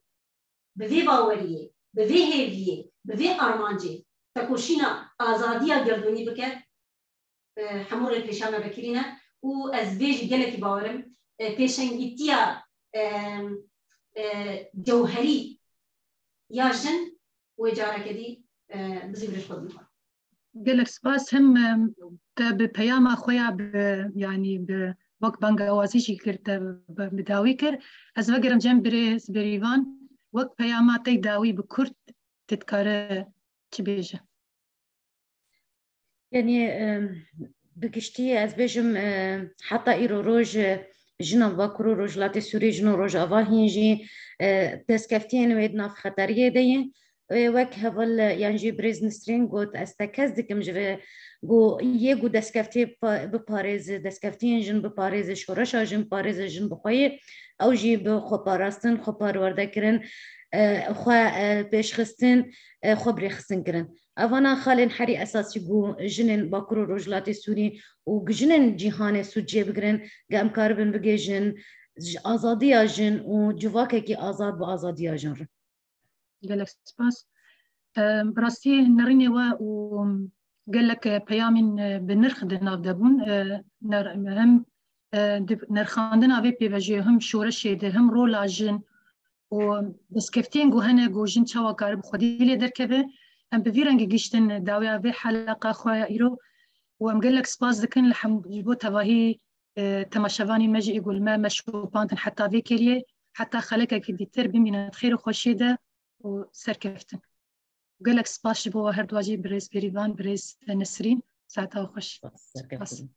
bi vê baweriyê, bi vê hêviyê, bi vê armancê tekoşîna azadiya gerdûnî bike, e, hemû rêpêşa me vekirî ne û ez vê jî gelekî bawerim, e, pêşengîtiya, e, e, cewherî ya jin wê careke dî, e, bi zîvirê xwe bîne. Gelek spas. Him, em, te bi peyama xwe ya bi, yanî bi wek bangawazî jî kir, te bi, bi dawî kir. Ez vegerim cem birêz Berîvan, wek peyama te dawî bi kurt te dikare çi bêje? Yanî, em, bi giştî ez bêjim, e, heta îro roj, e, jinan Bakur û Rojhilatê Sûrî, jinan Rojava hîn jî, e, destkeftiyên wê di nav xeteriyê de ye. Ê, wek heval, e, yan jî birêz Nisrîn got, ez tekez dikim ji vê, got, yê ku destkeftiyê pa-, biparêze, destkeftiyên jin biparêze, şoreşa jin biparêze, jin bi xwe yê, ew jî bi xweparastin, xweparwerdekirin, e, xwe, e, pêşxistin, e, xwe birêxistin kirin. Evana xalên herî esasî ku jinên Bakur û Rojhilatê Sûrî û ku jinên cîhanê sûd çêbigirin, ku em karibin bigihêjin ji azadiya jin û civakekî azad bi azadiya jin re. Gelek spas. E, bi rastî nerînê we û gelek, e, peyamên, e, bi nirx di nav de bûn. E, ner-, hem, e, di nirxandina vê pêvajoyê, hem şoreşê de, hem rola jin û destkeftiyên ku hene ku jin çawa karibe xwedî lê derkeve. Em bi vî rengî gihîştin dawiya vê heleqa xwe ya îro û em gelek spas dikin li hem ji bo tevahî, e, temaşevanên me jî ê ku li me, me şopandin heta vê kêliyê, heta xelekekî dîtir bimînin di xêr û xweşiyê de û serkeftin. Gelek spas ji bo we her duwa jî, birêz Berîvan, birêz Nesrîn. Saeta we xweş. Spas. Serkeftin.